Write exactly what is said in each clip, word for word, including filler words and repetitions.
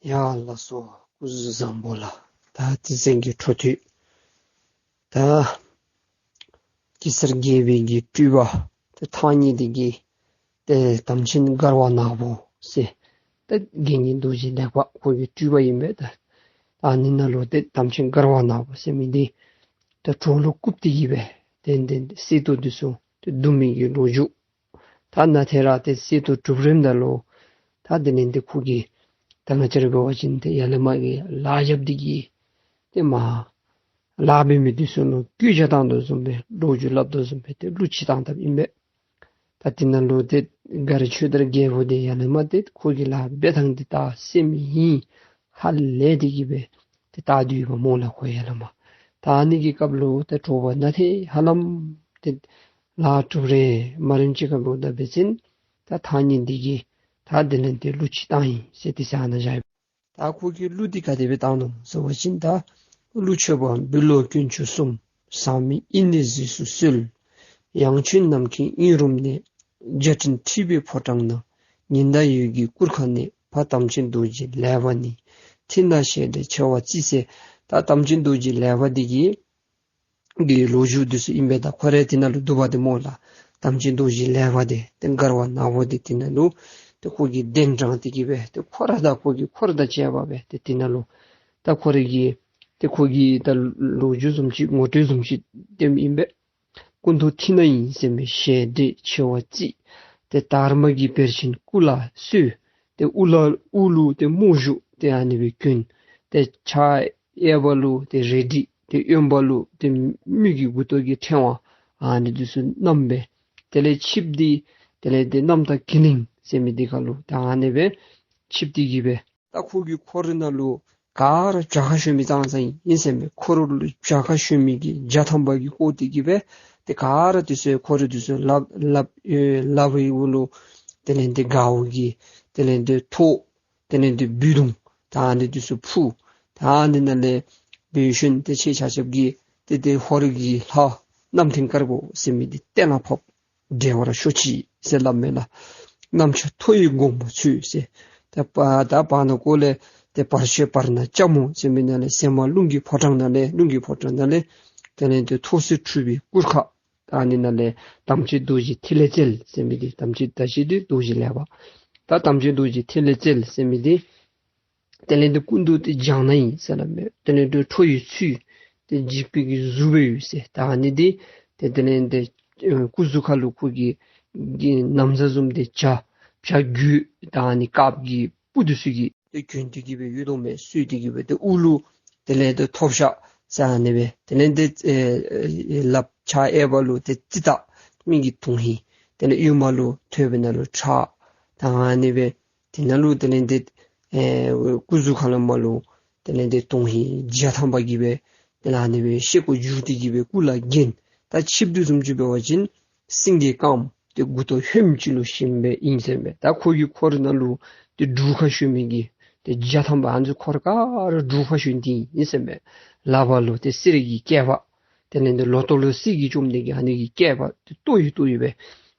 ཡ་ལགས་སོ། སྐུ་གཟུགས་བཟང་པོ་ལགས། ད་དེ་ཚེ་གི་འཕྲོ་མཐུད་ད་གེ་སར་རྒྱལ་པོའི་གི་སྤྲུལ་པ་ད་ཐང་རྙེད་འདི་གིས་ཏེ་དམ་ཅན་མགར་བ་ནག་པོ་ཟེར་ད་དགེ་བསྙེན་རྡོ་རྗེ་ལེགས་པ་ཁོ་གི་སྤྲུལ་པ་ཨིན་པས། ད་ཨ་ནི་ནང་ལུ་ཏེ་དམ་ཅན་མགར་བ་ནག་པོ་ཟེར་མི་འདི་ད་གྲོགས་ལུ་བཀུག་སྟེ་གི་སྦེ་ཏེ་ཏེ་གསེར་ཏོག་འདི་ཚུ་ཏེ་བརྡུང་མི་གི་ལོ་རྒྱུས། ད་ནཱ་ཐད་ར་ཏེ་གསེར་ཏོག་གྲུབ་རནམ་ད་ལུ་ད་དེ་ལས་ཏེ་ཁོ་གིས་ད་ང་བཅས་ར་འབད་བ་ཅིན་ཏེ་ཡར་ལས་མར་གྱི་ལཱ་རྐྱབ་སྟེ་གི་ཏེ་མར་ལཱ་འབད་མི་འདི་ཚུ་ལུ་སྐུལ་ལྕག་བཏང་དོ་བཟུམ་སྦེ་ལོ་རྒྱུས་སླབ་དོ་བཟུམ་སྦེ་ཏེ་གླུ་ཅིག་བཏང་དཔ་ཨིན་པས། ད་དེ་ནང་ལུ་ཏེ་མགར་ཆོས་དར་རྒྱལ་པོ་འདི་ཡར་ལས་མར་ཏེ་ཁོ་གི་ལཱ་འབད་ཐངས་འདི་བལྟ་སེམས་ཧིང་ཧ་ལས་ཏེ་གི་སྦེ་ཏེ་བལྟ་སྡོད་ཡོདཔ་སྨོ་ལགས། ཁོ་ཡར་ལས་མར་ད་ཨ་ནི་གི་སྐབས་ལུ་ཏེ་དྲོ་པ་ནཱ་ཏེ་ཧ་ལམ་ཏེ་ལཱ་གྲུབ་རན་མ་རན་ཅིག་ཁར་ལུ་ད་འབད་བ་ཅིན་ད་ཐང་རྙེད་འདི་གིས་ད་དེ་ལས་ཏེ་གླུ་ཅིག་བཏང་ཡི་ཟེར་ཏེ་ཟེར་ཨ་ནཱ་བཞག་ཡི། ད་ཁོ་གིས་གླུ་འདི་ག་དེ་སྦེ་བཏང་ནུག་ཟེར་བ་ཅིན་ད་གླུ་མཆོད་པ་འབུལ་ལོ་དཀོན་མཆོག་གསུམ། ཟག་མེད་དབྱིག་གཉེན་གཟིགས་སུ་གསོལ། ཡང་ཆོས་རྣམ་མཁྱེན་དབྱིངས་རུམ་ནས། འཇའ་སྤྲིན་འཁྲིགས་པའི་ཕོ་བྲང་ན། ཉི་ཟླ་འོད་ཀྱི་གུར་ཁ་ནས། ཕ་དམ་ཅན་རྡོ་རྗེ་ལེགས་པ་ནི། ཐིག་ནག་ཞལ་འདྲའི་མཆེ་བ་གཙིགས་ཟེར། ད་དམ་ཅན་རྡོ་རྗེ་ལེགས་པ་འདི་གིས་གི་ལོ་རྒྱུས་འདི་ཚུ་ཨིན་པས། ད་ཁོ་ར་དེ་ནང་ལུ་འདུ་བ་འདི་སྨོ་ལགས། དམ་ཅན་རྡོ་རྗེ་ལེགས་པ་འདི་ཏེ་མགར་བ་ནག་པོ་འདི་དེ་ནང་ལུ་ཏེ་ཁོ་གིས་གདན་དྲངས་ཏེ་གི་སྦེ་ཏེ་ཁོ་ར་དང་ཁོ་གི་འཁོར་དང་བཅས་པ་སྦེ་ཏེ་དེ་ནང་ལུ་ད་ཁོ་ར་གི་ཏེ་ཁོ་གི་ད་ལོ་རྒྱུས་བཟུམ་ཅིག་ངོ་སྤྲོད་བཟུམ་ཅིག་སྟོནམ་ཨིན་པས། སྐུ་མདོག་ཐིག་ནག་ཡིན་ཟེར་མི་ཞལ་འདྲའི་མཆེ་བ་གཙིགས། ཏེ་དར་མ་གི་བེར་ཆེན་སྐུ་ལ་གསོལ། ཏེ་དབུ་ལ་དབུ་ལུ་ཏེ་རྨོག་གཞུ་ཏེ་ཨ་ནི་སྦེ་གྱོན། ཏེ་ཕྱག་གཡས་པ་ལུ་ཏེ་རལ་གྲི་ཏེ་གཡོན་པ་ལུ་ཏེ་མི་གི་མགུ་ཏོ་གི་ཕྲེང་བ་ཨ་ནི་འདི་ཚུ་བསྣམས་སྦེ་དེ་ལས་ཆིབས་འདི་དེ་ལས་ཏེ་གནམ་སྟག་གི་ལིང་ཟེར་མི་འདི་ཁར་ལུ་ད་ཨ་ནི་སྦེ་ཆིབས་ཏེ་གི་སྦེ་ད་ཁོ་གི་འཁོར་ནང་ལུ་ག་ར་བྱ་ཁ་ཞོན་མི་ཙང་ཙང་ཨིན་ཟེར་མས། འཁོར་ལུ་བྱ་ཁ་ཞོན་མི་གི་བྱ་ཐང་པ་གིས་བསྐོར་ཏེ་གི་སྦེ་ཏེ་ག་ར་འདི་ཚུ་འཁོར་འདི་ཚུ་ལགཔ་ལགཔ་ཨེ་ལགཔ་གི་གུ་ལུ་དེ་ལས་ཏེ་གའུ་གི་དེ་ལས་ཏེ་ཐོག་དེ་ལས་ཏེ་འབུད་དུང་ད་ཨ་ནི་འདི་ཚུ་ཕུ། ད་ཨ་ནི་ནང་ལས་འབད་ཞིནམ་ཏེ་ཁྱེད་ཆ་ཁྱབ་ཀྱིས་ཏེ་ཏེ་ཧོར་གྱི་ལྷ་གནམ་ཐིང་དཀར་པོ་ཟེར་མི་འདི་གཏན་ལ་ཕབ། བསྒྲལ་བར་ཤོག་ཅིག་ཟེར་སླབ་མས་ལགས། གནམ་ལྕགས་ཐོ་ཡི་མགོན་པོ་ཚུ་ཟེར། ད་བར་ད་བར་ན་ཀོ་ལས་ཏེ་བར་ཆད་བར་ན་ལྕགས་མོ་ཟེར་མི་ནང་ལས་ཟེ་མ་རླུང་གི་ཕོ་བྲང་ནང་ལས་རླུང་གི་ཕོ་བྲང་ནང་ལས་དེ་ལས་ཏེ་ཐོ་སེར་འཁྲུགས་པའི་གུར་ཁ། ད་ཨ་ནི་ནང་ལས་དམ་ཅན་རྡོ་རྗེ་ཐིག་ལེ་རྩལ་ཟེར་མི་འདི་དམ་ཅན་ད་ཅི་འདི་རྡོ་རྗེ་ལེགས་པ། ད་དམ་ཅན་རྡོ་རྗེ་ཐིག་ལེ་རྩལ་ཟེར་མི་འདི་དེ་ལས་ཏེ་སྐུ་མདོག་འདི་ལྗང་ནག་ཨིན་ཟེར་སླབ་མས། དེ་ལས་ཏེ་ཁྲོ་ཡི་ཚུལ་ཏེ་འཇིགས་པའི་གི་གཟུགས་སྦེ་ཡོད་ཟེར། ད་ཨ་ནི་འདི་ཏེ་དེ་ལས་ཏེ་ཨེ་སྐུ་གཟུགས་ཁར་ལུ་ཁོ་གི་གི་ན་བཟའ་བཟུམ་ཏེ་བྱ་བྱ་རྒོད་ད་ཨ་ནི་དཀརཔོ་གི་སྤུ་འདི་ཚུ་གིས་ཏེ་གྱོན་ཏེ་གི་སྦེ་ཡོད་དོ་མས། གསོལ་ཏེ་གི་སྦེ་ཏེ་དབུ་ལུ་དེ་ལས་ཏེ་ཐོབ་ཤ་ཟེར་ཨ་ནི་སྦེ་དེ་ལས་ཏེ་ཨེ་ལགཔ་ཕྱག་གཡས་པ་ལུ་ཏེ་ཙིཏྟ་མི་གི་དུང་ཧིང་དེ་ལས་གཡོན་མ་ལུ་ཐོད་པའི་ནང་ལུ་ཁྲག་ད་ཨ་ནི་སྦེ་དེ་ནང་ལུ་དེ་ལས་ཏེ་ཨེ་སྐུ་གཟུགས་ཁ་ལུ་མར་ལུ་དེ་ལས་ཏེ་དུང་ཧིང་བྱ་ཐང་པ་གིས་སྦེ་དེ་ལས་ཨ་ནི་སྦེ་ཤེལ་སྒོ་བསྒྱུར་ཏེ་གི་སྦེ་སྐུ་ལ་བརྒྱན། ད་ཆིབས་འདི་བཟུམ་ཅིག་འབད་བ་ཅིན་སེང་གེ་དཀརམོ་ཏེ་མགུ་ཏོ་ཧོནམ་ཅིག་ལུ་བཞེངས་སྦེ་ཨིན་ཟེར་མས། ད་ཁོ་གི་འཁོར་ནང་ལུ་ཏེ་འབྲུག་ཁ་ཞོན་མི་གི་ཏེ་བྱ་ཐང་པ་ཨ་ནི་ཚུ་འཁོར་ག་ར་འབྲུག་ཁ་ཞོན་ཏེ་ཨིན་ཟེར་མས། ལགཔ་ལུ་ཏེ་གསེར་གྱི་སྐེད་པ་དེ་ལས་ཏེ་ལོ་ཏོག་ལུ་གསེར་གྱིས་བཅོམ་ནི་གི་ཨ་ནི་གི་སྐེད་པ་ཏེ་ཏོག་ཡི་ཏོག་ཡི་སྦེ་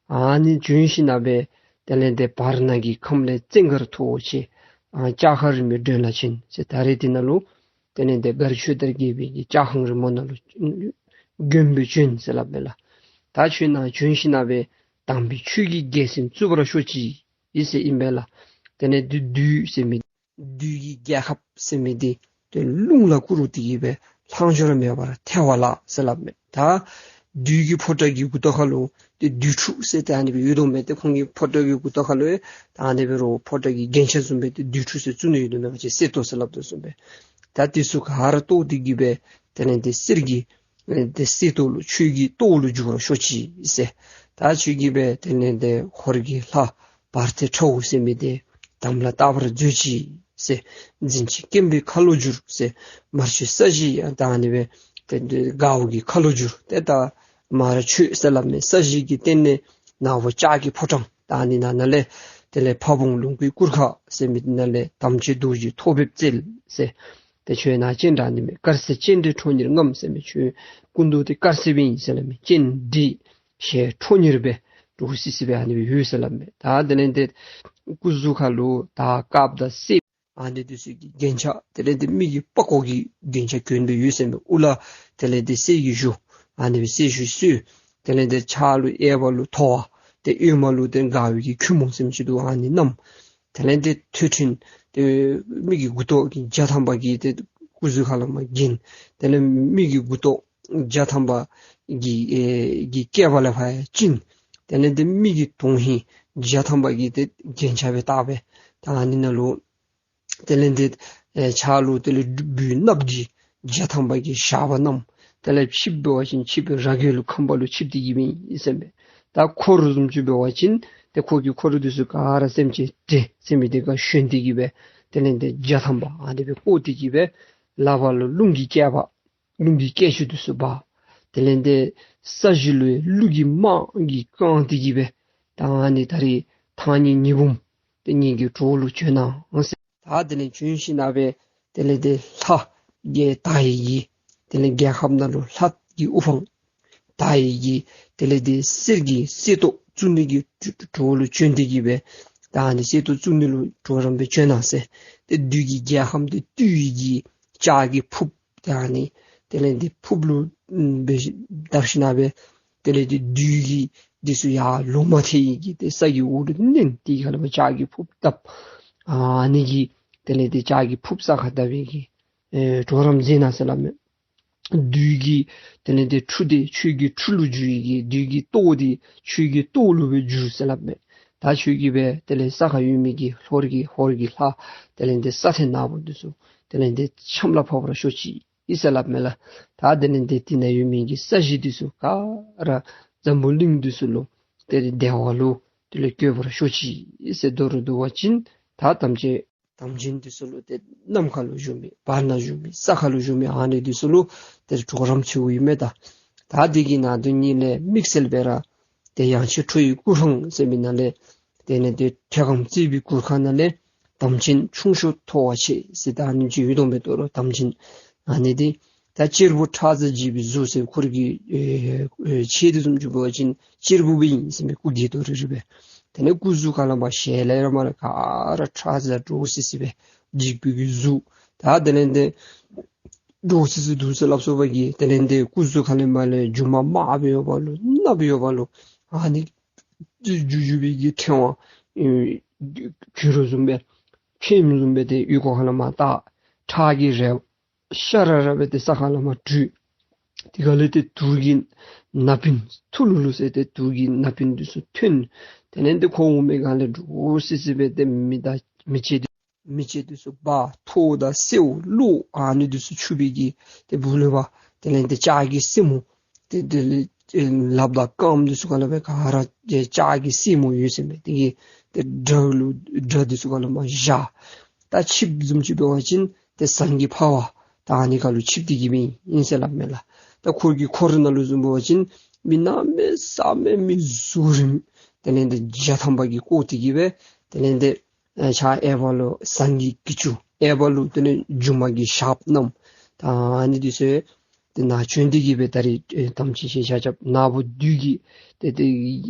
ཨ་ནི་བྱོན་ཞིནམ་ལས་དེ་ལས་ཏེ་བར་ན་གི་ཁམས་ལས་བཙན་མགར་ཐུ་བོ་ཆེ་ཨ་ལྕགས་ཁང་རིངམོའི་མགྲོན་ལ་བྱོན་ཟེར། ད་རེས་དེ་ནང་ལུ་དེ་ལས་ཏེ་མགར་ཆོས་དར་རྒྱལ་པོའི་གི་ལྕགས་ཁང་རིངམོ་ནང་ལུ་མགྲོན་པོ་བྱོན་ཟེར་སླབ་མས་ལགས། ད་བྱོན་ན་བྱོན་ཞིནམ་ལས་དམ་པའི་ཆོས་ཀྱི་རྒྱལ་མཚན་བཙུགས་པར་ཤོག་ཅིག་ཨིན་ཟེར་ཨིན་པས་ལགས། དེ་ལས་ཏེ་བདུད་ཟེར་མི་བདུད་ཀྱི་རྒྱལ་ཁབ་ཟེར་མི་འདི་ཏེ་རླུང་ལ་བསྐུར་ཏེ་གི་སྦེ་ལྷག་འཕྲོ་མེད་པར་ཐལ་བ་ལ་ཟེར་སླབ་མས། ད་བདུད་ཀྱི་ཕོ་བྲང་གི་མགུ་ཏོ་ཁར་ལུ་ཏེ་བདུད་ཕྲུག་ཟེར་ཏེ་ཨ་ནི་སྦེ་ཡོད་དོ་མས། ཏེ་ཁོང་གི་ཕོ་བྲང་གི་མགུ་ཏོ་ཁར་ལུ་ད་ཨ་ནི་སྦེ་རོགས་ཕོ་བྲང་གི་རྒྱན་ཆ་བཟུམ་སྦེ་ཏེ་བདུད་ཕྲུག་ཟེར་བཙུགས་ནི་ཡོད་དོ་མས། ང་བཅས་གསེར་ཏོག་ཟེར་སླབ་དོ་བཟུམ་སྦེ། ད་འདི་ཚུ་ག་ར་བཏོག་སྟེ་གི་སྦེ་དེ་ལས་ཏེ་གསེར་གྱི་ཨེ་ཏེ་གསེར་ཏོག་ལུ་ཆོས་ཀྱི་ཏོག་ལུ་འགྱུར་བར་ཤོག་ཅིག་ཟེར། ད་ཁྱོད་ཀྱིས་སྦེ་དེ་ལས་ཏེ་ཧོར་གྱི་ལྷ་བར་ཐེ་ཁྲ་བོ་ཟེར་མི་འདི་དམ་ལ་བཏགས་པར་མཛོད་ཅིག་ཟེར། འཛིན་བྱེད་སྐེམ་པའི་ཁ་ལོ་བསྒྱུར་ཟེར། མར་ཆུ་ས་གཞི་ཡང་ད་ཨ་ནི་སྦེ་ཏེ་ཏེ་གའུ་གི་ཁ་ལོ་བསྒྱུར། ཏེ་ད་མར་ཆུ་ཟེར་སླབ་མས། ས་གཞི་གི་སྟེང་ནས་ནག་པོ་ལྕགས་ཀྱི་ཕོ་བྲང་ད་ཨ་ནི་ནང་ན་ལས་དེ་ལས་ཕ་བོང་ལོང་གི་གུར་ཁ་ཟེར་མི་ནང་ལས་དམ་ཅན་རྡོ་རྗེ་ཐོག་འབེབས་རྩལ་ཟེར། ཏེ་ཁྱོད་ནང་སྤྱན་འདྲ་ནི་མེད། དཀར་སེར་སྤྱན་འདྲའི་ཁྲོ་གཉེར་རྔམ་ཟེར་མི་ཁྱོད་སྐུ་མདོག་འདི་དཀར་སེར་སྦེ་ཨིན་ཟེར་སླབ་མས། སྤྱན་འདི་ཞལ་ཁྲོ་གཉེར་སྦེ་འདྲོག་སི་སི་སྦེ་ཨ་ནི་སྦེ་ཡོད་ཟེར་སླབ་མས། ད་དེ་ལས་ཏེ་སྐུ་གཟུགས་ཁར་ལུ་ད་དཀརཔོ་དང་སེརཔོ་ ཨ་ནི་འདི་ཚུ་གི་རྒྱན་ཆ་དེ་ལས་ཏེ་མི་གི་པགས་ཀོ་གི་རྒྱན་ཆ་གྱོན་སྦེ་ཡོད་ཟེར་མས། དབུ་ལུ་དེ་ལས་ཏེ་གསེར་གྱི་གཞུ་ཨ་ནི་སྦེ་གསེར་གཞུ་གསོལ། དེ་ལས་ཏེ་ཕྱག་ལུ་གཡས་པ་ལུ་ཐོ་བ་ཏེ་གཡོན་མ་ལུ་ཏེ་དགའ་བའི་གི་ཁྱུད་མོང་ཟེར་མི་ཅིག་འདུག། ཨ་ནི་བསྣམས། དེ་ལས་ཏེ་ཐོད་ཕྲེང་ཏེ་མི་གི་མགུ་ཏོ་གི་བརྒྱ་ཐམ་པ་གི་ཏེ་སྐུ་གཟུགས་ཁ་ལས་མར་བརྒྱན། དེ་ལས་མི་གི་མགུ་ཏོ་བརྒྱ་ཐམ་པ་གི་ཨེ་གི་སྐེད་པ་ལས་ཕར་བཅིངས། དེ་ལས་ཏེ་མི་གི་དོན་ཧིང་བརྒྱ་ཐམ་པ་གི་ཏེ་རྒྱན་ཆ་སྦེ་བཏགས་སྦེ་ད་ཨ་ནི་ནང་ལུ་དེ་ལས་ཏེ་ཨེ་ཕྱག་ལུ་དེ་ལས་སྦུལ་ནག་གི་བརྒྱ་ཐམ་པ་གི་ཞགས་པ་བསྣམས། དེ་ལས་ཆིབས་འབད་བ་ཅིན་ཆིབས་ར་གན་ལུ་ཁམ་པ་ལུ་ཆིབས་ཏེ་གི་སྦེ་ཨིན་ཟེར་མས། ད་འཁོར་བཟུམ་ཅིག་འབད་བ་ཅིན་ཏེ་འཁོར་གྱི་འཁོར་འདི་ཚུ་ག་ར་སེམས་ཅན་བསྒྲལ་ཟེར་མི་འདི་ཁར་ཞོན་ཏེ་གི་སྦེ་དེ་ལས་ཏེ་བརྒྱ་ཐམ་པ་ཨ་ནི་སྦེ་བསྐོར་ཏེ་གི་སྦེ་ལག་པ་ལུ་རླུང་གི་སྐེད་པ་རླུང་གི་སྐེད་ཅིག་འདི་ཚུ་འབག། དེ་ལས་ཏེ་ས་གཞི་ལུ་ཀླུ་གི་དམག་གིས་བཀང་སྟེ་གི་སྦེ་ད་ཨ་ནི་ད་རིས་ཐང་རྙེད་ཉི་འབུམ་ཏེ་ངེ་གི་གྲོགས་ལུ་བྱོན་གནང་ཟེར། ད་དེ་ལས་བྱོན་ཞིནམ་ལས་དེ་ལས་ཏེ་ལྷ་གི་དར་ཡི་གི་དེ་ལས་རྒྱལ་ཁབ་ནང་ལུ་ལྷ་གི་དབུ་འཕང་དར་ཡི་གི་དེ་ལས་ཏེ་གསེར་གྱི་གསེར་ཏོག་བཙུགས་ནི་གི་གྲོགས་ལུ་བྱོན་ཏེ་གི་སྦེ་ད་ཨ་ནི་གསེར་ཏོག་བཙུགས་ནི་ལུ་གྲོགས་རམ་སྦེ་བྱོན་གནང་ཟེར། ཏེ་བདུད་ཀྱི་རྒྱལ་ཁམས་ཏེ་བཏུལ་ཡི་གི་ལྕགས་ཀྱི་ཕུརཔ་ད་ཨ་ནི་དེ་ལས་ཏེ་ཕུརཔ་ལུ་ཨམ་སྦེ་བརྡབ་ཞིནམ་ལས་དེ་ལས་ཏེ་བདུད་ཀྱི་འདི་ཚུ་ཡར་ལོང་མ་ཐེག་ཡི་གི་ཏེ་ས་གི་འོག་ལུ་མནན་ཏེ་གི་ཁ་ལས་མར་ལྕགས་ཀྱི་ཕུརཔ་བརྡབ། ཨ་ནི་གི་དེ་ལས་ཏེ་ལྕགས་ཀྱི་ཕུརཔ་ས་ཁར་བརྡབ་ཡི་གི་ཨེ་གྲོགས་རམ་མཛད་གནང་ཟེར་སླབ་མས། བདུད་ཀྱི་དེ་ལས་ཏེ་ཁྲུ་འདི་ཆོས་ཀྱི་ཁྲུ་ལུ་འགྱུར་ཡི་གི་བདུད་ཀྱི་ཏོག་འདི་ཆོས་ཀྱི་ཏོག་ལུ་སྦེ་འགྱུར་ཟེར་སླབ་མས། ད་ཁྱོད་ཀྱིས་སྦེ་དེ་ལས་ས་ཁར་ཡོད་མི་གི་ཧོར་གྱི་ཧོར་གྱི་ལྷ་དེ་ལས་ཏེ་ས་ཐེ་ནག་པོ་འདི་ཚུ་དེ་ལས་ཏེ་ཆམ་ལ་ཕབ་པར་ཤོག་ཅིག་ཨིན་ཟེར་སླབ་མས་ལགས། ད་དེ་ལས་ཏེ་དེ་ནང་ཡོད་མི་གི་ས་གཞི་འདི་ཚུ་ག་ར་འཛམ་བུ་གླིང་འདི་ཚུ་ལུ་ཏེ་བདེ་བ་ལུ་དེ་ལས་བཀོད་པར་ཤོག་ཅིག་ཨིན་ཟེར། མདོར་བསྡུ་བ་ཅིན་ད་དམ་ཅན་དམ་ཅན་འདི་ཚུ་ལུ་ཏེ་ནམ་མཁའ་ལུ་བཞུགས་མི་བར་ན་བཞུགས་མི་ས་ཁ་ལུ་བཞུགས་མི་ཨ་ནི་འདི་ཚུ་ལུ་ཏེ་གྲོགས་རམ་ཆེཝ་ཨིན་མས། ད་ད་འདི་གི་ནང་དོན་ཉིད་ལས་དམིགས་བསལ་སྦེ་ར་ཏེ་ཡང་ཆེ་ཁྲོ་ཡི་སྐུ་འཕང་ཟེར་མི་ནང་ལས་དེ་ལས་ཏེ་ཐེག་དམ་རྩིས་པའི་གུར་ཁང་ནང་ལས་དམ་ཅན་ཆུང་ཤོས་མཐོ་བ་ཆེ་ཟེར་ད་ཨ་ནི་ཅིག་ཡོད་དོ་མས། ད་རུང་དམ་ཅན་ཨ་ནི་འདི་ད་གཅེར་བུ་ཁྲག་འཛག་འཇིགས་པའི་གཟུགས་ཟེར་ཁོ་ར་གི་ཨེ་ཨེ་ཆེ་འདི་བཟུམ་ཅིག་འབད་བ་ཅིན་གཅེར་བུ་སྦེ་ཨིན་ཟེར་མས། སྐུ་གི་དོ་རི་རི་སྦེ། དེ་ལས་སྐུ་གཟུགས་ཁ་ལས་མར་ཞལ་ལས་ར་མར་ག་ར་ཁྲག་འཛག་འདྲོག་སི་སི་སྦེ་འཇིགས་པའི་གི་གཟུགས། ད་དེ་ལས་ཏེ་འདྲོག་སི་སི་འདུག་ཟེར་སླབ་སོ་བ་གི་དེ་ལས་ཏེ་སྐུ་གཟུགས་ཁ་ལས་མར་ལས་རྒྱུ་མ་དམརཔོ་ཡོདཔ་ལུ་ནགཔོ་ཡོདཔ་ལུ་ཨ་ནི་རྒྱུ་རྒྱུ་རྒྱུ་བའི་གི་ཕྲེང་བ་ཨེ་གུ་རུ་བཟུམ་སྦེ་ཕེམ་བཟུམ་སྦེ་ཏེ་ཡུལ་ཁོག་ཁ་ལས་མར་བཏགས། ཁྲག་གི་རལཔ་ཤ་ར་ར་སྦེ་ཏེ་ས་ཁ་ལས་མར་བྲུས། དེ་ཁ་ལས་ཏེ་དུག་གི་ན་བུན་ཐུ་ལུ་ལུ་ཟེར་ཏེ་དུག་གི་ན་བུན་འདི་ཚུ་ཐོན། དེ་ལས་ཏེ་ཁོ་འོང་མི་སྒང་ལས་འདྲོག་སི་སི་སྦེ་ཏེ་མི་དང་མི་ཅིག་འདི་མི་ཅིག་འདི་ཚུ་འབག། ཐོག་དང་སེརཝ་གློག་ཨ་ནི་འདི་ཚུ་འཁྱུ་བའི་གི་ཏེ་སྦུག་ལས་ཕར་དེ་ལས་ཏེ་ལྕགས་ཀྱི་སེན་མོ་ཏེ་དེ་ལས་ལགཔ་དང་རྐངམ་འདི་ཚུ་ཁ་ལས་སྦེ་ག་ར་ལྕགས་ཀྱི་སེན་མོ་ཡོད་ཟེར་མས། དེ་གིས་ཏེ་དགྲ་ལུ་དགྲ་འདི་ཚུ་ཁ་ལས་མར་བཞག། ད་ཆིབས་བཟུམ་ཅིག་འབད་བ་ཅིན་ཏེ་ཟངས་ཀྱི་ཕ་བ་ད་ཨ་ནི་ཁ་ལུ་ཆིབས་ཏེ་གི་སྦེ་ཨིན་ཟེར་སླབ་མས་ལགས། ད་ཁོ་གི་འཁོར་ནང་ལུ་བཟུམ་འབད་བ་ཅིན་མི་གནམ་མེད་ས་མེད་མི་གཟུགས་རིངམོ་དེ་ལས་ཏེ་བརྒྱ་ཐམ་པ་གིས་བསྐོར་ཏེ་གི་སྦེ་དེ་ལས་ཏེ་ཨེ་ཕྱག་གཡས་པ་ལུ་ཟངས་ཀྱི་གྱི་ཅུ་གཡས་པ་ལུ་དེ་ལས་རྒྱུ་མ་གི་ཞགསཔ་བསྣམས། ད་ཨ་ནི་འདི་ཚུ་ཏེ་ནཱ་བྱོན་ཏེ་གི་སྦེ་ད་རིས་ཨེ་དམ་ཅན་ཞལ་ཆ་རྐྱབ། ནཱ་བུ་བདུད་ཀྱི་ཏེ་ཏེ་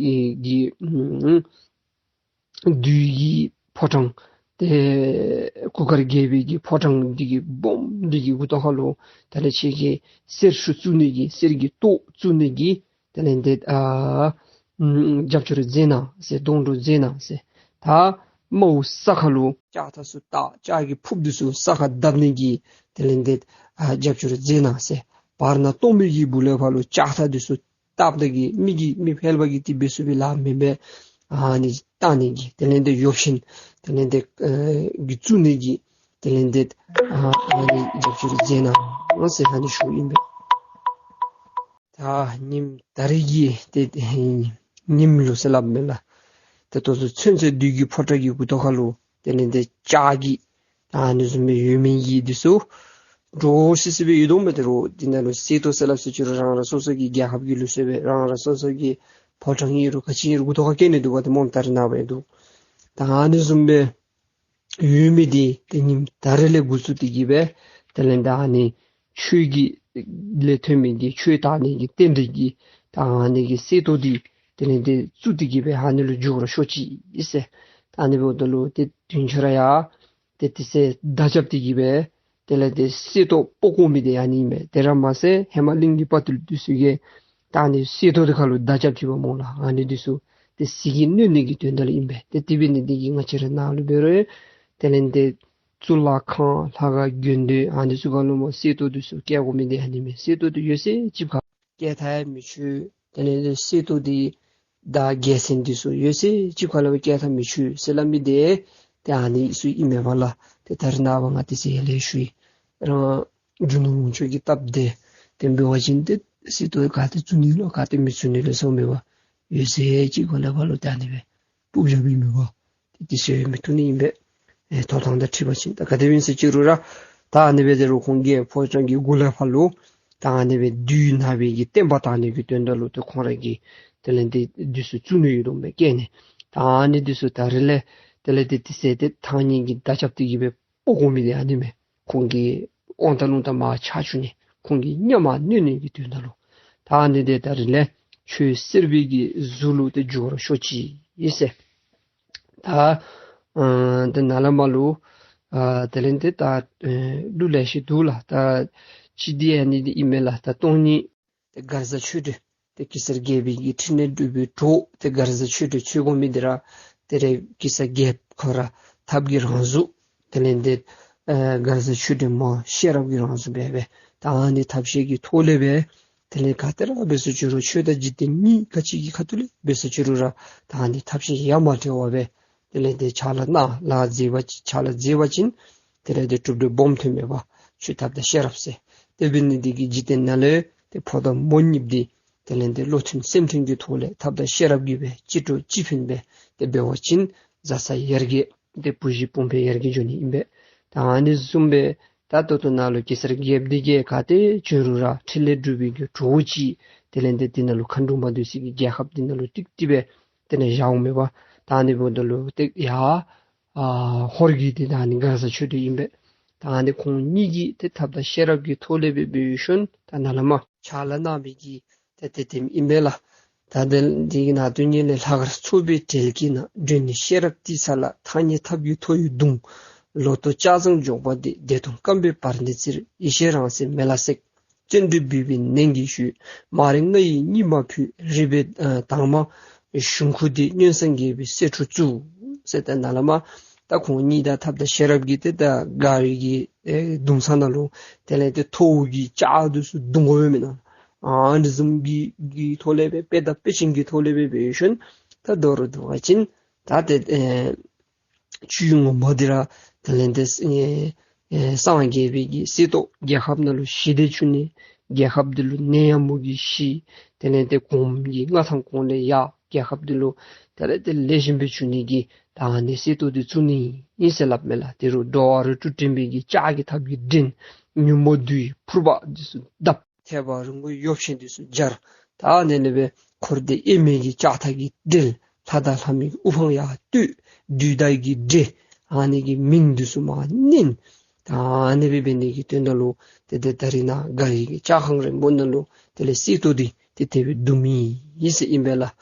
གི་ཨུམ་བདུད་ཀྱི་ཕོ་བྲང་ཏེ་གུར་དཀར་རྒྱལ་པོའི་གི་ཕོ་བྲང་འདི་གི་སྦོམ་འདི་གི་མགུ་ཏོ་ཁ་ལུ་དེ་ལས་ཁྱེད་ཀྱིས་གསེར་ཤུགས་བཙུགས་ནི་གི་གསེར་གྱི་ཏོག་བཙུགས་ནི་གི་དེ་ལས་ཏེ་ཨ་ཨུམ་རྒྱབ་སྐྱོར་མཛད་གནང་ཟེར། སྡོང་གྲོགས་མཛད་གནང་ཟེར། ད་མར་ས་ཁ་ལུ་ལྕགས་ཐག་ཚུ་བཏགས། ལྕགས་ཀྱི་ཕུརཔ་འདི་ཚུ་ས་ཁར་བརྡབ་ནི་གི་དེ་ལས་ཏེ་ཨ་རྒྱབ་སྐྱོར་མཛད་གནང་ཟེར། བར་ན་སྟོང་པའི་གི་སྦུག་ལས་ཕར་ལུ་ལྕགས་ཐག་འདི་ཚུ་བཏགསཔ་ད་གི་མི་གི་མི་ཕལ་པ་གིས་དེ་སྦེ་ཚུ་སྦེ་ལཱ་མེན་པར་ཨ་ནི་བཏགས་ནི་གི་དེ་ལས་ཏེ་ཡོ་བྱད་དེ་ལས་ཏེ་ཨེ་གི་བཙུགས་ནི་གི་དེ་ལས་ཏེ་ཨ་ཨ་ནི་རྒྱབ་སྐྱོར་མཛད་གནང་ཟེར་ཨ་ནི་ཞུཝ་ཨིན་པས། ད་ཉིནམ་ད་རིས་ཀྱི་ཏེ་ཉིནམ་ལུ་ཟེར་སླབ་མས་ལགས། ཏེ་ད་ལྟོ་ཚུན་ཚོད་བདུད་ཀྱི་ཕོ་བྲང་གི་མགུ་ཏོ་ཁ་ལུ་དེ་ལས་ཏེ་ལྕགས་ཀྱི་ཨ་ནི་བཟུམ་སྦེ་ཡོད་མི་གི་འདི་ཚུ་འདྲོག་སི་སི་སྦེ་ཡོད་དོ་མས། ད་རུང་འདི་ནང་ལུ་གསེར་ཏོག་ཟེར་སླབ་ཟེར་ཅི་རུང་རང་རང་སོ་སོ་གི་རྒྱལ་ཁབ་ཀྱི་ལུགས་སྲོལ་སྦེ་རང་རང་སོ་སོ་གི་ཕོ་བྲང་ཨིན་རུང་ག་ཅི་ཨིན་རུང་མགུ་ཏོ་ཁར་བཀལ་ནི་འདུག་པ། ཏེ་སྨོ་ད་རེས་ནངས་པ་ཡང་འདུག། ད་ཨ་ནི་བཟུམ་སྦེ་ཡོད་མི་འདི་ཏེ་ཉིནམ་ད་རིས་ལས་འགོ་བཙུགས་ཏེ་གི་སྦེ་དེ་ལས་ད་ཨ་ནི་ཆོས་ཀྱི་ལས་ཐོན་མི་གི་ཆོས་དར་ནི་གི་རྟེན་འབྲེལ་གྱི་ད་ཨ་ནི་གི་གསེར་ཏོག་འདི་དེ་ལས་ཏེ་བཙུགས་ཏེ་གི་སྦེ་ཨ་ནི་ལུ་འཇུག་ར་ཤོག་ཅིག་ཟེར། ད་ཨ་ནི་འབདཝ་ད་ལུ་ཏེ་དུས་ཚོད་ར་ཡང་ ཏེ་དེ་ཚེ་མདའ་རྐྱབ་སྟེ་གི་སྦེ་དེ་ལས་ཏེ་གསེར་ཏོག་སྤོ་བཀོ་མི་འདི་ཨ་ནི་མས། དེ་ར་མ་ཚད་ཧེ་མ་གླིང་གི་དཔའ་ཐུལ་འདི་ཚུ་གིས་ད་ཨ་ནི་གསེར་ཏོག་འདི་ཁ་ལུ་མདའ་རྐྱབ་ཅི་པ་སྨོ་ལགས། ཨ་ནི་འདི་ཚུ་ཏེ་ཟིལ་གྱིས་གནོན་ནི་གི་དོན་དག་ལུ་ཨིན་པས། ཏེ་དེ་འབད་ནི་འདི་གིས་ང་བཅས་ར་ནཱ་ལུ་འབད་རུང་དེ་ལས་ཏེ་གཙུག་ལག་ཁང་ལྷ་ཁང་དགོན་སྡེ་ཨ་ནི་ཚུ་ཁ་ལུ་སྨོ་གསེར་ཏོག་འདི་ཚུ་བཀལ་དགོ་མི་འདི་ཨ་ནི་མས། གསེར་ཏོག་འདི་ཡོད་ཚད་ཅིག་ཁར་བཀལ་ཐལ་ཡང་མི་ཆོག། དེ་ལས་ཏེ་གསེར་ཏོག་འདི་དང་རྒྱལ་མཚན་འདི་ཚུ་ཡོད་ཚད་ཅིག་ཁར་ལུ་བཀལ་ཐལ་མི་ཆོག་ཟེར་སླབ་མི་འདི་ཏེ་ཨ་ནི་ཚུ་ཨིན་མས་པ་ལགས། ཏེ་ད་རེས་ནངས་པ་ང་དེ་ཚེ་ཡར་ལས་ཞུ་ཡི། རང་རྒྱུ་ནོར་ལོངས་སྤྱོད་ཀྱི་སྟབས་བདེ་དེ་འབད་བ་ཅིན་ཏེ་གསེར་ཏོག་ག་ཏེ་བཙུགས་ནི་ལོ་ག་ཏེ་མི་བཙུགས་ནི་ལོ་ཟེར་མེད་པར་ཡོད་ཚད་ཅིག་ཁར་ལུ་ཕར་ལུ་ཏེ་ཨ་ནི་སྦེ་སྤུབ་བཞག་པའི་མེད་པ། ཏེ་དེ་ཚུ་མི་བཏུབ་ནི་ཨིན་པས། ཨེ་ཐོབ་ཐང་དང་འཁྲིལ་བ་ཅིན། ད་ག་དེ་སྦེ་ཨིན་ཟེར་ཅི་རུང་ར་ད་ཨ་ནི་སྦེ་དེ་རུང་ཁོང་གིས་ཕོ་བྲང་གི་གུ་ལས་ཕར་ལུ་ད་ཨ་ནི་སྦེ་བདུད་ནག་པོའི་གི་བསྟན་པ་དར་ནི་གི་དོན་དག་ལུ་ཏེ་ཁོང་ར་གིས་དེ་ལས་ཏེ་འདི་ཚུ་བཙུགས་ནི་ཡོད་དོ་མས་བཀལ་ནི། ད་ཨ་ནི་འདི་ཚུ་ད་རེས་ལས་དེ་ལས་ཏེ་དེ་ཚེ་ཏེ་ཐང་རྙེད་ཀྱི་མདའ་རྐྱབ་སྟེ་གི་སྦེ་སྤོ་བཀོ་མི་འདི་ཨ་ནི་མས། ཁོང་གི་དབང་ཐང་རླུང་རྟ་མར་ཆག་བཅུག་ནི་ཁོང་གི་གཉའ་མར་གནོན་ནི་གི་དོན་དག་ལུ། ད་ཨ་ནི་འདི་ད་རེས་ལས་ཁྱོད་གསེར་པའི་གི་གཟུགས་ལུ་ཏེ་འགྱུར་བར་ཤོག་ཅིག་ཟེར། ད་ཨ་ཏེ་ནཱ་ལས་མར་ལུ་ཨ་དེ་ལས་ཏེ་ད་ཨེ་གླུ་ལེ་ཤ་འདུག་ལགས། ད་ཅི་འདི་ཨ་ནི་འདི་ཨིན་མས་ལགས། ད་སྟོང་ཉིད་ཏེ་མགར་བཟའ་ཆོས་སྒྲོན་ཏེ་གེ་སར་རྒྱལ་པོའི་གི་ཕྲིན་ལས་སྒྲུབ་པའི་གྲོགས་ཏེ་མགར་བཟའ་ཆོས་སྒྲོན་འཚོལ་དགོ་མི་འདི་ར་ཏེ་རེ་གེ་སར་རྒྱལཔོ་ཁོ་ར་ཐབས་ཀྱི་རང་གཟུགས་དེ་ལས་ཏེ་ཨེ་མགར་བཟའ་ཆོས་སྒྲོན་མ་ཤེས་རབ་ཀྱི་རང་གཟུགས་སྦེ་སྦེ་ད་ཨ་ནི་ཐབས་ཤེས་ཀྱི་ཐོག་ལས་སྦེ་དེ་ལས་ག་ཏེ་ར་འབད་ཟེར་ཅི་རུང་ཆོས་དང་འཇིག་རྟེན་གཉིས་ག་ཅི་གི་ཁ་ཐུག་ལས་འབད་ཟེར་ཅི་རུང་ར་ད་ཨ་ནི་ཐབས་ཤེས་ཡ་མ་བྲལ་བར་སྦེ་དེ་ལས་ཏེ་ཕྱག་ལཱ་གནང་ལཱ་མཛད་པ་ཅིན་ཕྱག་ལཱ་མཛད་པ་ཅིན་དེ་ལས་ཏེ་གྲུབ་འབྲས་སྦོམ་ཐོན་མི་འབད་ཆོས་ཐབས་དང་ཤེས་རབ་ཟེར། དེ་འབད་ནི་འདི་གིས་འཇིག་རྟེན་ནང་ལས་ཏེ་ཕོ་དང་མོ་གཉིས་འདི་དེ་ལས་ཏེ་བློ་མཐུན་སེམས་མཐུན་གྱི་ཐོག་ལས་ཐབས་དང་ཤེས་རབ་ཀྱིས་སྦེ་གཅིག་གྲོགས་གཅིག་ཕན་སྦེ་ཏེ་འབད་བ་ཅིན་བཟའ་ཚང་ཡར་རྒྱས་ཏེ་བུ་གཞི་སྤུངས་འཕེལ་ཡར་རྒྱས་འགྱོ་ནི་ཨིན་པས། ད་ཨ་ནི་བཟུམ་སྦེ་ད་ད་ལྟོ་ནཱ་ལུ་གེ་སར་རྒྱལཔོ་འདི་གིས་ག་ཏེ་བྱོན་རུང་ར་ཕྲིན་ལས་སྒྲུབ་པའི་གི་གྲོགས་ཅིག་དེ་ལས་ཏེ་འདི་ནང་ལུ་མཁའ་འགྲོ་མ་འདི་ཚུ་གིས་རྒྱལ་ཁབ་འདི་ནང་ལུ་ཏིག་ཏིག་སྦེ་དེ་ནང་བཞག་འོང་མེད་པ། ད་ཨ་ནི་འབདཝ་ད་ལུ་ཏེ་ཡ་ཨ་ཧོར་གྱི་ཏེ་ད་ཨ་ནི་མགར་བཟའ་ཆོས་སྒྲོན་ཨིན་པས། ད་ཨ་ནི་ཁོང་གཉིས་ཀྱིས་ཏེ་ཐབས་དང་ཤེས་རབ་ཀྱི་ཐོག་ལས་སྦེ་འབད་ཞིནམ་ད་ནཱ་ལས་མར་ཕྱག་ལཱ་གནང་བའི་གི་ཏེ་དེ་དེམ་ཨིན་པས་ལགས། ད་དེ་འདི་གི་ནང་དོན་ཉིད་ལས་ལྷག་དཀར་ཚོགས་པའི་གྲལ་གྱི་ནང་སྒྲོན་ནི་ཤེས་རབ་ཏི་ཚ་ལ། ཐང་རྙེད་ཐབས་ཀྱི་ཐོ་ཡིས་བརྡུང་། ལོ་ཐོག་ལྕགས་ཟངས་འཇོག་པ་འདི། བདེ་སྟོང་སྐམ་པའི་བར་ནི་བཙིར། ཡེ་ཤེས་རང་གསལ་མེ་ལ་བསྲེགས། བརྩོན་འགྲུས་འབུལ་བའི་ནན་གྱིས་ཞུས། མ་རིག་ང་ཡིས་གཉིད་མ་ཕུད། རིག་པའི་ཨ་དྭངས་མ་གཞུང་ཁུག་འདི། སྔོན་བསངས་རྒྱས་པའི་སྲས་ཁྲུ་བཙུགས། ཟེར་ཏེ་ནཱ་ལས་མར་ད་ཁོང་གཉིས་ད་ཐབས་དང་ཤེས་རབ་ཀྱིས་ཏེ་ད་མགར་བའི་གི་ཨེ་བརྡུང་ས་ནང་ལུ་དེ་ལས་ཏེ་ཐོ་བོ་གི་ལྕགས་འདི་ཚུ་བརྡུང་དགོ་པས་མེན་ན། ཨ་ནི་བཟུམ་གྱི་གི་ཐོག་ལས་སྦེ་དཔེ་དང་དཔེ་ཅན་གྱི་ཐོག་ལས་སྦེ་འབད་ཞིནམ་ད་མདོར་བསྡུ་བ་ཅིན་ད་ཏེ་ཨེ་ཆོས་ངོ་མ་འདི་ར་དེ་ལས་ཏེ་ཨེ་ཨེ་སངས་རྒྱས་པའི་གི་གསེར་ཏོག་རྒྱལ་ཁབ་ནང་ལུ་ཞི་བདེ་བྱུང་ནི། རྒྱལ་ཁབ་འདི་ལུ་ནད་ཡམས་ཀྱིས་ཞི། དེ་ལས་ཏེ་གོངམ་གི་མངའ་ཐང་གོང་ལས་ཡར། རྒྱལ་ཁབ་འདི་ལུ་དེ་ལས་ཏེ་ལེགས་ཤོམ་སྦེ་བྱུང་ནི་གི་ད་ཨ་ནི་གསེར་ཏོག་འདི་བཙུགས་ནི་ཨིན་ཟེར་སླབ་མས་ལགས། དེ་རུང་འགྲོ་བ་རིགས་དྲུག་འདྲེན་པའི་གི་ལྕགས་ཀྱི་ཐགཔ་གིས་འདྲེན། ཉོན་མོངས་བདུད་ཀྱི་ཕུར་པ་འདི་ཚུ་བརྡབ། ཐལ་བ་རིང་པོའི་ཡོབ་ཆེན་འདི་ཚུ་སྦྱར། ད་ཨ་ནི་ལས་སྦེ་འཁོར་འདས་དབྱེར་མེད་ཀྱི་ལྕགས་ཐག་གིས་སྦྲེལ། ལྷ་དང་ལྷ་མིན་གྱི་དབུ་འཕང་ཡར་བསྟོད། བདུད་དག་གི་འདྲེ་ཨ་ནི་གི་མིང་འདི་ཚུ་མར་བསྣན། ད་ཨ་ནི་སྦེ་འབད་ནི་གི་དོན་དག་ལུ་ཏེ་ཏེ་ད་རིས་ནཱ་མགར་བའི་གི་ལྕགས་ཁང་རིང་པོ་ནང་ལུ་དེ་ལས་གསེར་ཏོག་འདི་ཏེ་དེ་སྦེ་བརྡུང་མི་ཨིན་ཟེར་ཨིན་པས་ལགས།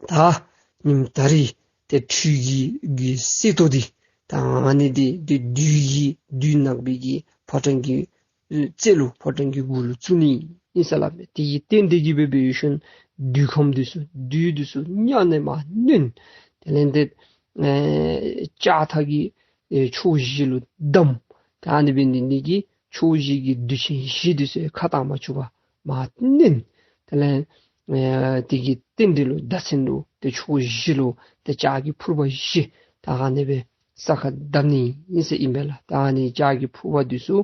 ད་ཉིནམ་ད་རིས་ཏེ་འཕྲུལ་གྱི་གི་གསེར་ཏོག་འདི་ད་ཨ་ནི་འདི་ཏེ་བདུད་ཀྱི་བདུད་ནག་པོའི་གི་ཕོ་བྲང་གི་རྩེ་ལུ་ཕོ་བྲང་གི་གུ་ལུ་བཙུགས་ནི་ཨིན་ཟེར་སླབ་མས། དེ་གིས་རྟེན་འདི་གིས་སྦེ་འབད་ཞིནམ་བདུད་ཁམས་འདི་ཚུ་བདུད་འདི་ཚུ་མྱ་ངན་མར་ནོན། དེ་ལས་ཏེ་ཨེ་ལྕགས་ཐག་གི་ཨེ་ཕྱོགས་བཞི་ལུ་བསྡམས། ད་ཨ་ནི་འབད་ནི་འདི་གིས་ཕྱོགས་བཞི་གི་བདུད་ཆེན་བཞི་འདི་ཚུ་ཁ་གཏང་མ་བཅུག་པར་མར་ནོན། དེ་ལས་ཨེ་དེ་གི་རྟེན་འབྲེལ་ལུ་བདག་འཛིན་ལུ་ཏེ་ཕྱོགས་བཞི་ལུ་ཏེ་ལྕགས་ཀྱི་ཕུར་པ་བཞི་ད་ཨ་ནི་སྦེ་ས་ཁར་བརྡབ་ནི་ཨིན་ཟེར་ཨིན་པས་ལགས། ད་ཨ་ནི་ལྕགས་ཀྱི་ཕུར་པ་འདི་ཚུ་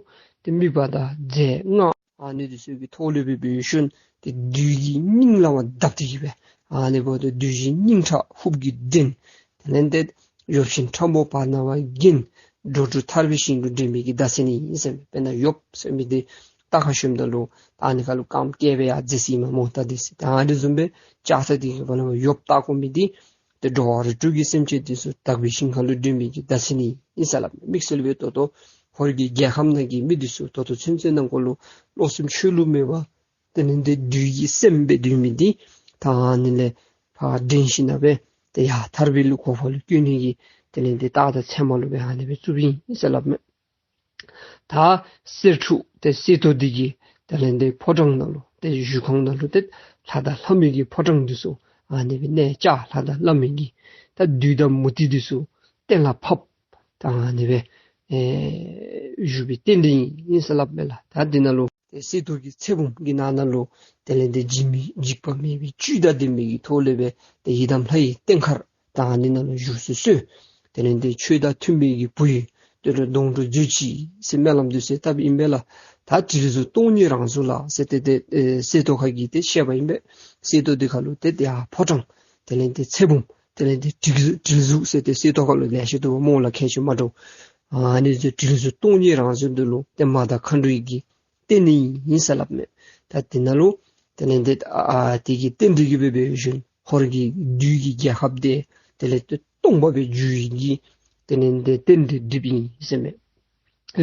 ཏེ་དམིགས་པ་དང་རྫས་སྔགས་ཨ་ནི་འདི་ཚུ་གི་ཐོག་ལས་སྦེ་འབད་ཞིནམ་ཏེ་བདུད་ཀྱི་སྙིང་ལ་མར་བརྡབ་སྟེ་གི་སྦེ་ཨ་ནི་འབདཝ་ད་བདུད་ཀྱི་སྙིང་ཁྲག་ཧུབ་ཀྱིས་འདྲེན། དེ་ལས་ཏེ་ཡོབ་ཆེན་ཁྲ་མོ་བར་ན་བ་བརྒྱན། འགྲོ་དྲུག་ཐར་པའི་ཞིང་དུ་འདྲེན་པའི་གི་བརྡ་མཚོན་ཨིན་ཟེར་མས། དཔེར་ན་ཡོབ་ཟེར་མི་འདི་རྟ་ཁར་ཞོནམ་ད་ལུ་ད་ཨ་ནི་ཁར་ལུ་རྐངམ་བཀལ་སྦེ་ཡར་འཛེགས་ཟེར་ཨིན་མས་སྨོ། ད་དེ་ཚེ་ད་ཨ་ནི་བཟུམ་སྦེ་ལྕགས་ཐག་འདི་གིས་འབད་ན་ཡོབ་བཏགས་དགོ་མི་འདི་ཏེ་འགྲོ་བ་རིགས་དྲུག་གི་སེམས་ཅན་འདི་ཚུ་དག་པའི་ཞིང་ཁམས་ལུ་འདྲེན་པའི་གི་བརྡ་མཚོན་ཨིན་ཟེར་སླབ་མས། དམིགས་བསལ་སྦེ་ད་ལྟོ་ཧོར་གྱི་རྒྱལ་ཁམས་ནང་གི་མི་འདི་ཚུ་ད་ལྟོ་ཚུན་ཚོད་ནང་འཁོད་ལུ་བློ་སེམས་ཆོས་ལུགས་མེད་པར་དེ་ལས་ཏེ་བདུད་ཀྱི་སེམས་སྦེ་སྡོད་མི་འདི་ད་ཨ་ནི་ལས་ཕར་འདྲེན་ཞིནམ་སྦེ་ཏེ་ཡར་ཐར་པའི་ལུ་གོ་འཕང་ལུ་བཀོད་ནི་གི་ དེ་ལས་ཏེ་སྟག་དང་ཚེར་མ་ལུ་སྦེ་ཨ་ནི་སྦེ་བཙུགསཔ་ཨིན་ཟེར་སླབ་མས། ད་གསེར་ཕྲུག་ཏེ་གསེར་ཏོག་འདི་གིས་དེ་ལས་ཏེ་ཕོ་བྲང་ནང་ལུ་ཏེ་བཞུགས་ཁང་ནང་ལུ་ཏེ་ལྷ་དང་ལྷ་མོ་གི་ཕོ་བྲང་འདི་ཚུ་ཨ་ནི་སྦེ་གནས་བཅའ། ལྷ་དང་ལྷ་མོ་གི་ད་བདུད་དང་མུ་སྟེགས་འདི་ཚུ་གཏན་ལ་ཕབ། ད་ཨ་ནི་སྦེ་ཨེ་བཞུགས་པའི་རྟེན་འབྲེལ་ཨིན་ཟེར་སླབ་མས་ལགས། ད་འདི་ནང་ལུ་ཏེ་གསེར་ཏོག་གི་ཚེ་བུམ་གྱི་ནང་ན་ལུ་དེ་ལས་ཏེ་འཇིགས་མེད་འཇིགས་པ་མེད་པའི་བཅུད་དང་ལྡན་པའི་གི་ཐོག་ལས་སྦེ་ཏེ་ཡི་དམ་ལྷ་ཡི་རྟེན་མཁར་ད་ཨ་ནི་ནང་ལུ་བཞུགས་སུ་གསོལ། དེ་ལས་ཏེ་ཆོས་དང་མཐུན་པའི་གི་བུ་ཡི་དེ་ལུ་སྡོང་གྲོགས་མཛོད་ཅིག་ཟེར་སྨོན་ལམ་འདི་ཚུ་བཏབ་ཨིན་པས་ལགས། ད་དྲིལ་གཟུགས་སྟོང་ཉིད་རང་གཟུགས་ལ་ཟེར་ཏེ་ཏེ་ཨེ་གསེར་ཏོག་ཁ་གིས་ཏེ་བཤད་པ་ཨིན་པས། གསེར་ཏོག་འདི་ཁ་ལུ་ཏེ་ཏེ་ཨ་ཕོ་བྲང་དེ་ལས་ཏེ་ཚེ་བུམ་དེ་ལས་ཏེ་དྲིལ་གཟུགས་དྲིལ་གཟུགས་ཟེར་ཏེ་གསེར་ཏོག་ཁ་ལུ་ལེ་ཤ་འདུག་པ་སྨོ་ལགས། ཁྱད་ཆོས་མ་འདྲཝ་ཨ་ནི་ཚུ་དྲིལ་གཟུགས་སྟོང་ཉིད་རང་གཟུགས་འདི་ལུ་ཏེ་མ་དང་མཁའ་འགྲོའི་གི་རྟེན་ཨིན་ཟེར་སླབ་མས། ད་འདི་ནང་ལུ་དེ་ལས་ཏེ་ཨ་དེ་གི་རྟེན་འབྲེལ་གྱིས་སྦེ་འབད་ཞིནམ་ཧོར་གྱི་བདུད་ཀྱི་རྒྱལ་ཁབ་འདི་དེ་ལས་ཏེ་སྟོངས་པ་སྦེ་འགྱུར་བའི་གི་དེ་ལས་ཏེ་རྟེན་འབྲེལ་འགྲིགསཔ་ཨིན་ཟེར་མས།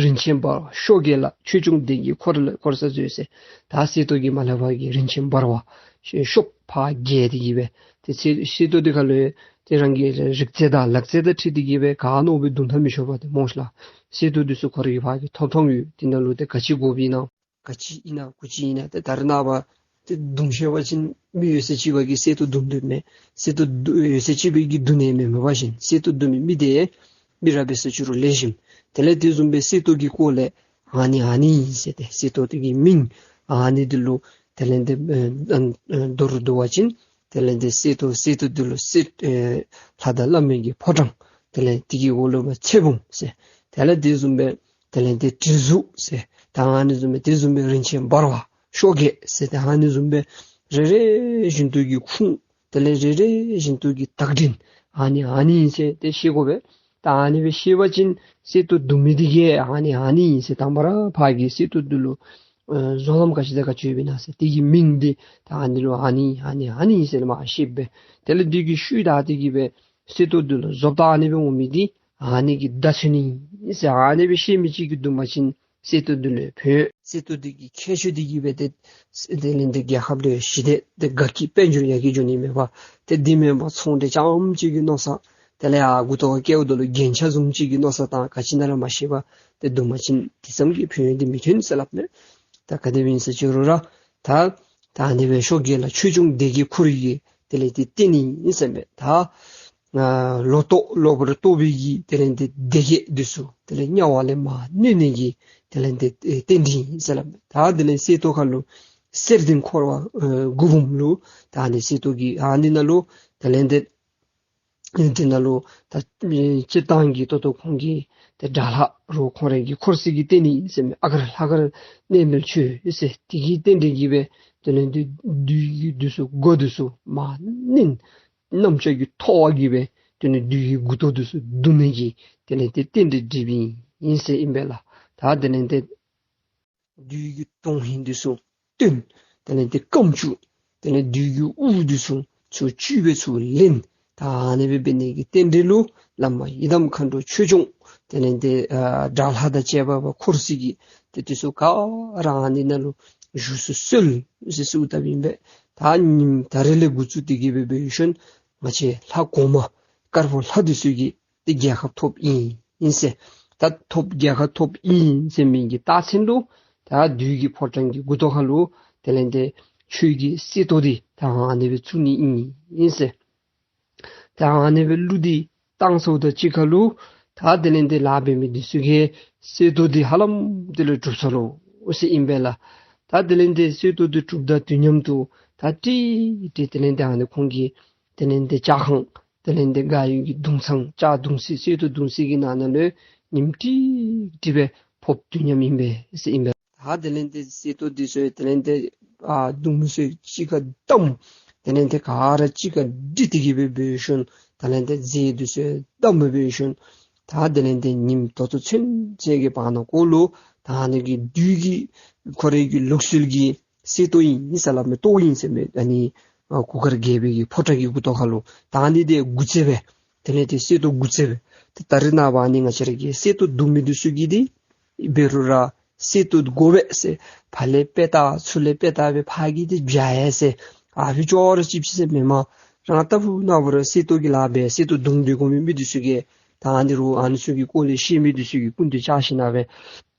རིན་ཆེན་འབར་བ་ཤོག་རྒྱས་ལ། ཆོས་སྐྱོང་སྡེ་བརྒྱད་འཁོར་ལ་འཁོར་ས་མཛོད་ཟེར། ད་གསེར་ཏོག་གིས་མ་ལྷག་པར་གྱི་རིན་ཆེན་འབར་བ་ཤོག་ཤོག་ཕར་རྒྱས་ཏེ་གི་སྦེ་ཏེ་གསེར་གསེར་ཏོག་འདི་ཁ་ལུ་ཏེ་རང་གི་རིག་རྩལ་དང་ལག་རྩལ་དང་འཁྲིལ་ཏེ་གི་སྦེ་ག་མནོ་སྦེ་བརྡུང་ད་མི་ཆོག་པ་ཏེ་སྨོ་ལགས། གསེར་ཏོག་འདི་ཚུ་ཁོ་རའི་གི་ཕར་གྱི་ཐོབ་ཐངས་ཡོད། འདི་ནང་ལུ་ཏེ་ག་ཅི་དགོཔ་ཨིན་ན་ག་ཅི་ཨིན་ན་གུ་ཅི་ཨིན་ན་ཏེ་ད་རེས་ནངས་པ་ཏེ་བརྡུང་ཤེས་པ་ཅིན་མི་ཡོད་ཚད་ཅིག་པ་གིས་གསེར་ཏོག་བརྡུང་དོ་མས། གསེར་ཏོག་བརྡུང་ཡོད་ཚད་ཅིག་པའི་གིས་བརྡུང་ནི་མེན་མེན་པ་བཞིན་གསེར་ཏོག་བརྡུང་མི་མི་དེ་མི་ར་འབད་ས་ཅིག་རུང་ལེགས་ཤོམ། དེ་ལས་དེ་བཟུམ་སྦེ་གསེར་ཏོག་གི་སྐོར་ལས་ཨ་ནི་ཨ་ནི་ཨིན་ཟེར་ཏེ་གསེར་ཏོག་དེ་གི་མིང་ཨ་ནི་འདི་ལུ་དེ་ལས་ཏེ་ཨ་ཨ་མདོར་བསྡུ་བ་ཅིན་དེ་ལས་ཏེ་གསེར་ཏོག་གསེར་ཏོག་འདི་ལུ་གསེར་ཨེ་ལྷ་དང་བླ་མའི་གི་ཕོ་བྲང་དེ་ལས་དེ་གི་འོག་ལུ་སྦེ་ཚེ་བུམ་ཟེར། དེ་ལས་དེ་བཟུམ་སྦེ་དེ་ལས་ཏེ་དྲིལ་གཟུགས་ཟེར། ད་ཨ་ནི་བཟུམ་སྦེ་དེ་བཟུམ་སྦེ་རིན་ཆེན་འབར་བ་ཤོག་རྒྱས་ཟེར། ད་ཨ་ནི་བཟུམ་སྦེ་རེ་རེ་བཞིན་དུ་གི་ཁུངས་དེ་ལས་རེ་རེ་བཞིན་དུ་གི་དག་སྒྲིལ་ཨ་ནི་ཨ་ནི་ཨིན་ཟེར་ཏེ་ཤེས་དགོ་པས། ད་ཨ་ནི་སྦེ་ཤེས་པ་ཅིན་གསེར་ཏོག་བརྡུང་མི་དེ་གིས་ཨ་ནི་ཨ་ནི་ཨིན་ཟེར་དང་པ་ར་ཕར་གྱི་གསེར་ཏོག་འདི་ལུ་ཨེ་བཟོ་ལམ་ག་ཅི་དང་ག་ཅི་ཡོདཔ་ཨིན་ན་ཟེར་དེ་གི་མིང་འདི་ད་ཨ་ནི་ལུ་ཨ་ནི་ཨ་ནི་ཨ་ནི་ཨིན་ཟེར་མ་ཤེས་པས། དེ་ལས་དེ་གི་ཤུལ་ད་དེ་གི་སྦེ་གསེར་ཏོག་འདི་ལུ་བཟོ་ལྟ་ཨ་ནི་སྦེ་འོང་མི་འདི་ཨ་ནི་གི་བརྡ་མཚོན་ཨིན་ཟེར་ཨ་ནི་སྦེ་ཤེས་མི་ཅིག་གིས་བརྡུང་པ་ཅིན་གསེར་ཏོག་འདི་ལུ་ཕན་ཡོན་གསེར་ཏོག་འདི་གི་ཁྱད་ཆོས་འདི་གིས་སྦེ་ཏེ་དེ་ལས་ཏེ་རྒྱལ་ཁབ་ལུ་ཞི་བདེ་ཏེ་དགའ་སྐྱིད་དཔལ་འབྱོར་ཡར་རྒྱས་འགྱོ་ནི་མེད་པ། ཏེ་འདི་མེན་པར་ཚོང་འབྲེལ་རྐྱངམ་ཅིག་གི་མནོ་བསམ་དེ་ལས་ཡར་མགུ་ཏོ་ཁར་བཀལཝ་ད་ལུ་རྒྱན་ཆ་བཟུམ་ཅིག་གི་མནོ་བསམ་དང་ག་ཅི་ཨིན་ན་ར་མ་ཤེས་པར་ཏེ་བརྡུང་པ་ཅིན་དེ་ཙམ་གྱི་ཕན་ཡོན་འདི་མི་ཐོན་ཟེར་སླབ་མས། ད་ག་དེ་སྦེ་ཨིན་ཟེར་ཅི་རུང་ར་ད་ད་ཨ་ནི་སྦེ་ཤོག་རྒྱས་ལ་ཆོས་སྐྱོང་སྡེ་བརྒྱད་འཁོར་བའི་གི་དེ་ལས་ཏེ་རྟེན་ཨིན་ཟེར་མས། ད་ཨ་ལོ་ཏོག་ལོ་པར་གཏོགས་པའི་གི་དེ་ལས་ཏེ་སྡེ་བརྒྱད་འདི་ཚུ་དེ་ལས་དམྱལ་བ་ལས་མར་གནོན་ནི་གི་དེ་ལས་ཏེ་ཨེ་རྟེན་འབྲེལ་ཨིན་ཟེར་སླབ་མས། ད་དེ་ལས་གསེར་ཏོག་ཁ་ལུ་གསེར་ལྡན་འཁོར་བ་ཨེ་དགུ་འབུམ་ལུ་ད་ཨ་ནི་གསེར་ཏོག་གི་ཨ་ནི་ནང་ལུ་དེ་ལས་ཏེ་དེ་ནང་ལུ་ད་སྤྱིར་བཏང་གི་ད་ལྟོ་ཁོང་གི་ཏེ་དགྲ་ལྷ་རུ་ཁོང་རའི་གི་འཁོར་སའི་གི་རྟེན་ཨིན་ཟེར་མས། ཨ་གར་ལྷ་དཀར་གནས་མལ་མཆོད་ཟེར་དེ་གི་རྟེན་འབྲེལ་གྱིས་སྦེ་དེ་ལས་ཏེ་བདུད་ཀྱི་བདུད་ཚུ་མགོ་འདི་ཚུ་མར་གནོན། གནམ་ལྕགས་ཀྱི་ཐོག་བ་གིས་སྦེ་དེ་ལས་བདུད་ཀྱི་མགུ་ཏོ་འདི་ཚུ་བརྡུང་ནི་གི་དེ་ལས་ཏེ་རྟེན་འབྲེལ་འགྲིགསཔ་ཨིན་ཟེར་ཨིན་པས་ལགས། ད་དེ་ལས་ཏེ་བདུད་ཀྱི་དོན་ཧིང་འདི་ཚུ་བཏོན། དེ་ལས་ཏེ་སྐམ་བཅུག། དེ་ལས་བདུད་ཀྱི་དབུགས་འདི་ཚུ་ཚུར་བཅུད་སྦེ་ཚུར་ལེན། ད་ཨ་ནི་སྦེ་འབད་ནི་གི་རྟེན་འབྲེལ་ལུ་བླ་མ་ཡི་དམ་མཁའ་འགྲོ་ཆོས་སྐྱོང་དེ་ལས་ཏེ་ཨ་དགྲ་ལྷ་དང་བཅས་པ་འཁོར་སའི་གི་ཏེ་དེ་ཚུ་ག་ར་ཨ་ནི་ནང་ལུ་བཞུགས་སུ་གསོལ་ཟེར་གསོལཝ་བཏབ་ཨིན་པས། ད་ཉིནམ་ད་རེས་ལས་འགོ་བཙུགས་ཏེ་གི་སྦེ་འབད་ཞིནམ་ང་བཅས་ལྷ་གོང་མ་དཀར་པོ་ལྷ་འདི་ཚུ་གིས་ཏེ་རྒྱལ་ཁ་ཐོབ་ཨིན་ཨིན་ཟེར། ད་ཐོབ་རྒྱལ་ཁ་ཐོབ་ཨིན་ཟེར་མི་གི་རྟགས་མཚན་ལུ་ད་བདུད་ཀྱི་ཕོ་བྲང་གི་མགུ་ཏོ་ཁ་ལུ་དེ་ལས་ཏེ་ཆོས་ཀྱི་གསེར་ཏོག་འདི་ད་ཨ་ནི་སྦེ་བཙུགས་ནི་ཨིན་ཨིན་ཟེར། ད་ཨ་ནི་སྦེ་གླུ་འདི་བཏང་ཚརཝ་ད་གཅིག་ཁར་ལུ་ད་དེ་ལས་ཏེ་ལཱ་འབད་མི་འདི་ཚུ་གིས་གསེར་ཏོག་འདི་ཧ་ལམ་དེ་ལས་གྲུབ་སོ་ལོ་ཟེར་ཨིན་པས་ལགས། ད་དེ་ལས་ཏེ་གསེར་ཏོག་འདི་གྲུབ་ད་དུས་མཉམ་དུ་ད་ཏིག་ཏིག་དེ་ལས་ཏེ་ཨ་ནི་ཁོང་གི་དེ་ལས་ཏེ་ལྕགས་ཁང་དེ་ལས་ཏེ་ག་ཡོད་ཀྱི་བརྡུང་ཚང་ལྕགས་བརྡུང་ས་གསེར་ཏོག་བརྡུང་ས་གི་ནང་ན་ལུ་ཉིམ་ཏིག་ཏིག་སྦེ་ཕོགཔ་དུས་མཉམ་ཨིན་པས་ཟེར་ཨིན་པས། ད་དེ་ལས་ཏེ་གསེར་ཏོག་འདི་ཚུ་དེ་ལས་ཏེ་ཨ་བརྡུང་མི་ཚུ་གཅིག་ཁར་བསྡམས། དེ་ལས་ཏེ་ག་ར་གཅིག་ཁར་སྒྲིལ་ཏེ་གི་སྦེ་འབད་ཞིནམ་དེ་ལས་ཏེ་རྫས་འདི་ཚུ་བསྡམས་སྦེ་འབད་ཞིནམ་ད་དེ་ལས་ཏེ་ཉིམ་ད་ལྟོ་ཚུན་ཚོད་ཀྱི་བར་ན་ཁོ་ལུ་ད་ཨ་ནི་གི་བདུད་ཀྱི་ཁོ་རའི་གི་ལུགས་སྲོལ་གྱི་གསེར་ཏོག་ཨིན་ཟེར་སླབ་མས། ཏོག་ཨིན་ཟེར་མས། ཨ་ནི་ཨ་གུར་དཀར་རྒྱལ་པོའི་གི་ཕོ་བྲང་གི་མགུ་ཏོ་ཁ་ལུ་ད་ཨ་ནི་འདི་དགུ་བརྩེགས་སྦེ་དེ་ལས་ཏེ་གསེར་ཏོག་དགུ་བརྩེགས་སྦེ་ཏེ་ད་རེས་ནངས་པ་ཨ་ནི་ང་བཅས་ར་གི་གསེར་ཏོག་བརྡུང་མི་འདི་ཚུ་གིས་འདི་འབད་རུང་ར་གསེར་ཏོག་དགོ་པས་ཟེར་ཕར་ལས་དཔེ་ལྟ་ཚུར་ལས་དཔེ་ལྟ་སྦེ་ཕར་གྱི་འདི་འཇལ་ཡས་ཟེར་ཨ་ཕི་ཅོག་ར་ཅིག་ཅིག་ཟེར་མེན་མས། རང་ལྟ་བུ་ན་བུ་ར་གསེར་ཏོག་གི་ལཱ་འབད་གསེར་ཏོག་བརྡུང་སྡོད་དགོ་མི་མི་འདི་ཚུ་གིས་ ད་ཨ་ནི་རུང་ཨ་ནི་ཚུ་གི་སྐོར་ལས་ཤེས་མི་འདི་ཚུ་གི་སྐུ་མདུན་བཅར་ཞིནམ་ལས་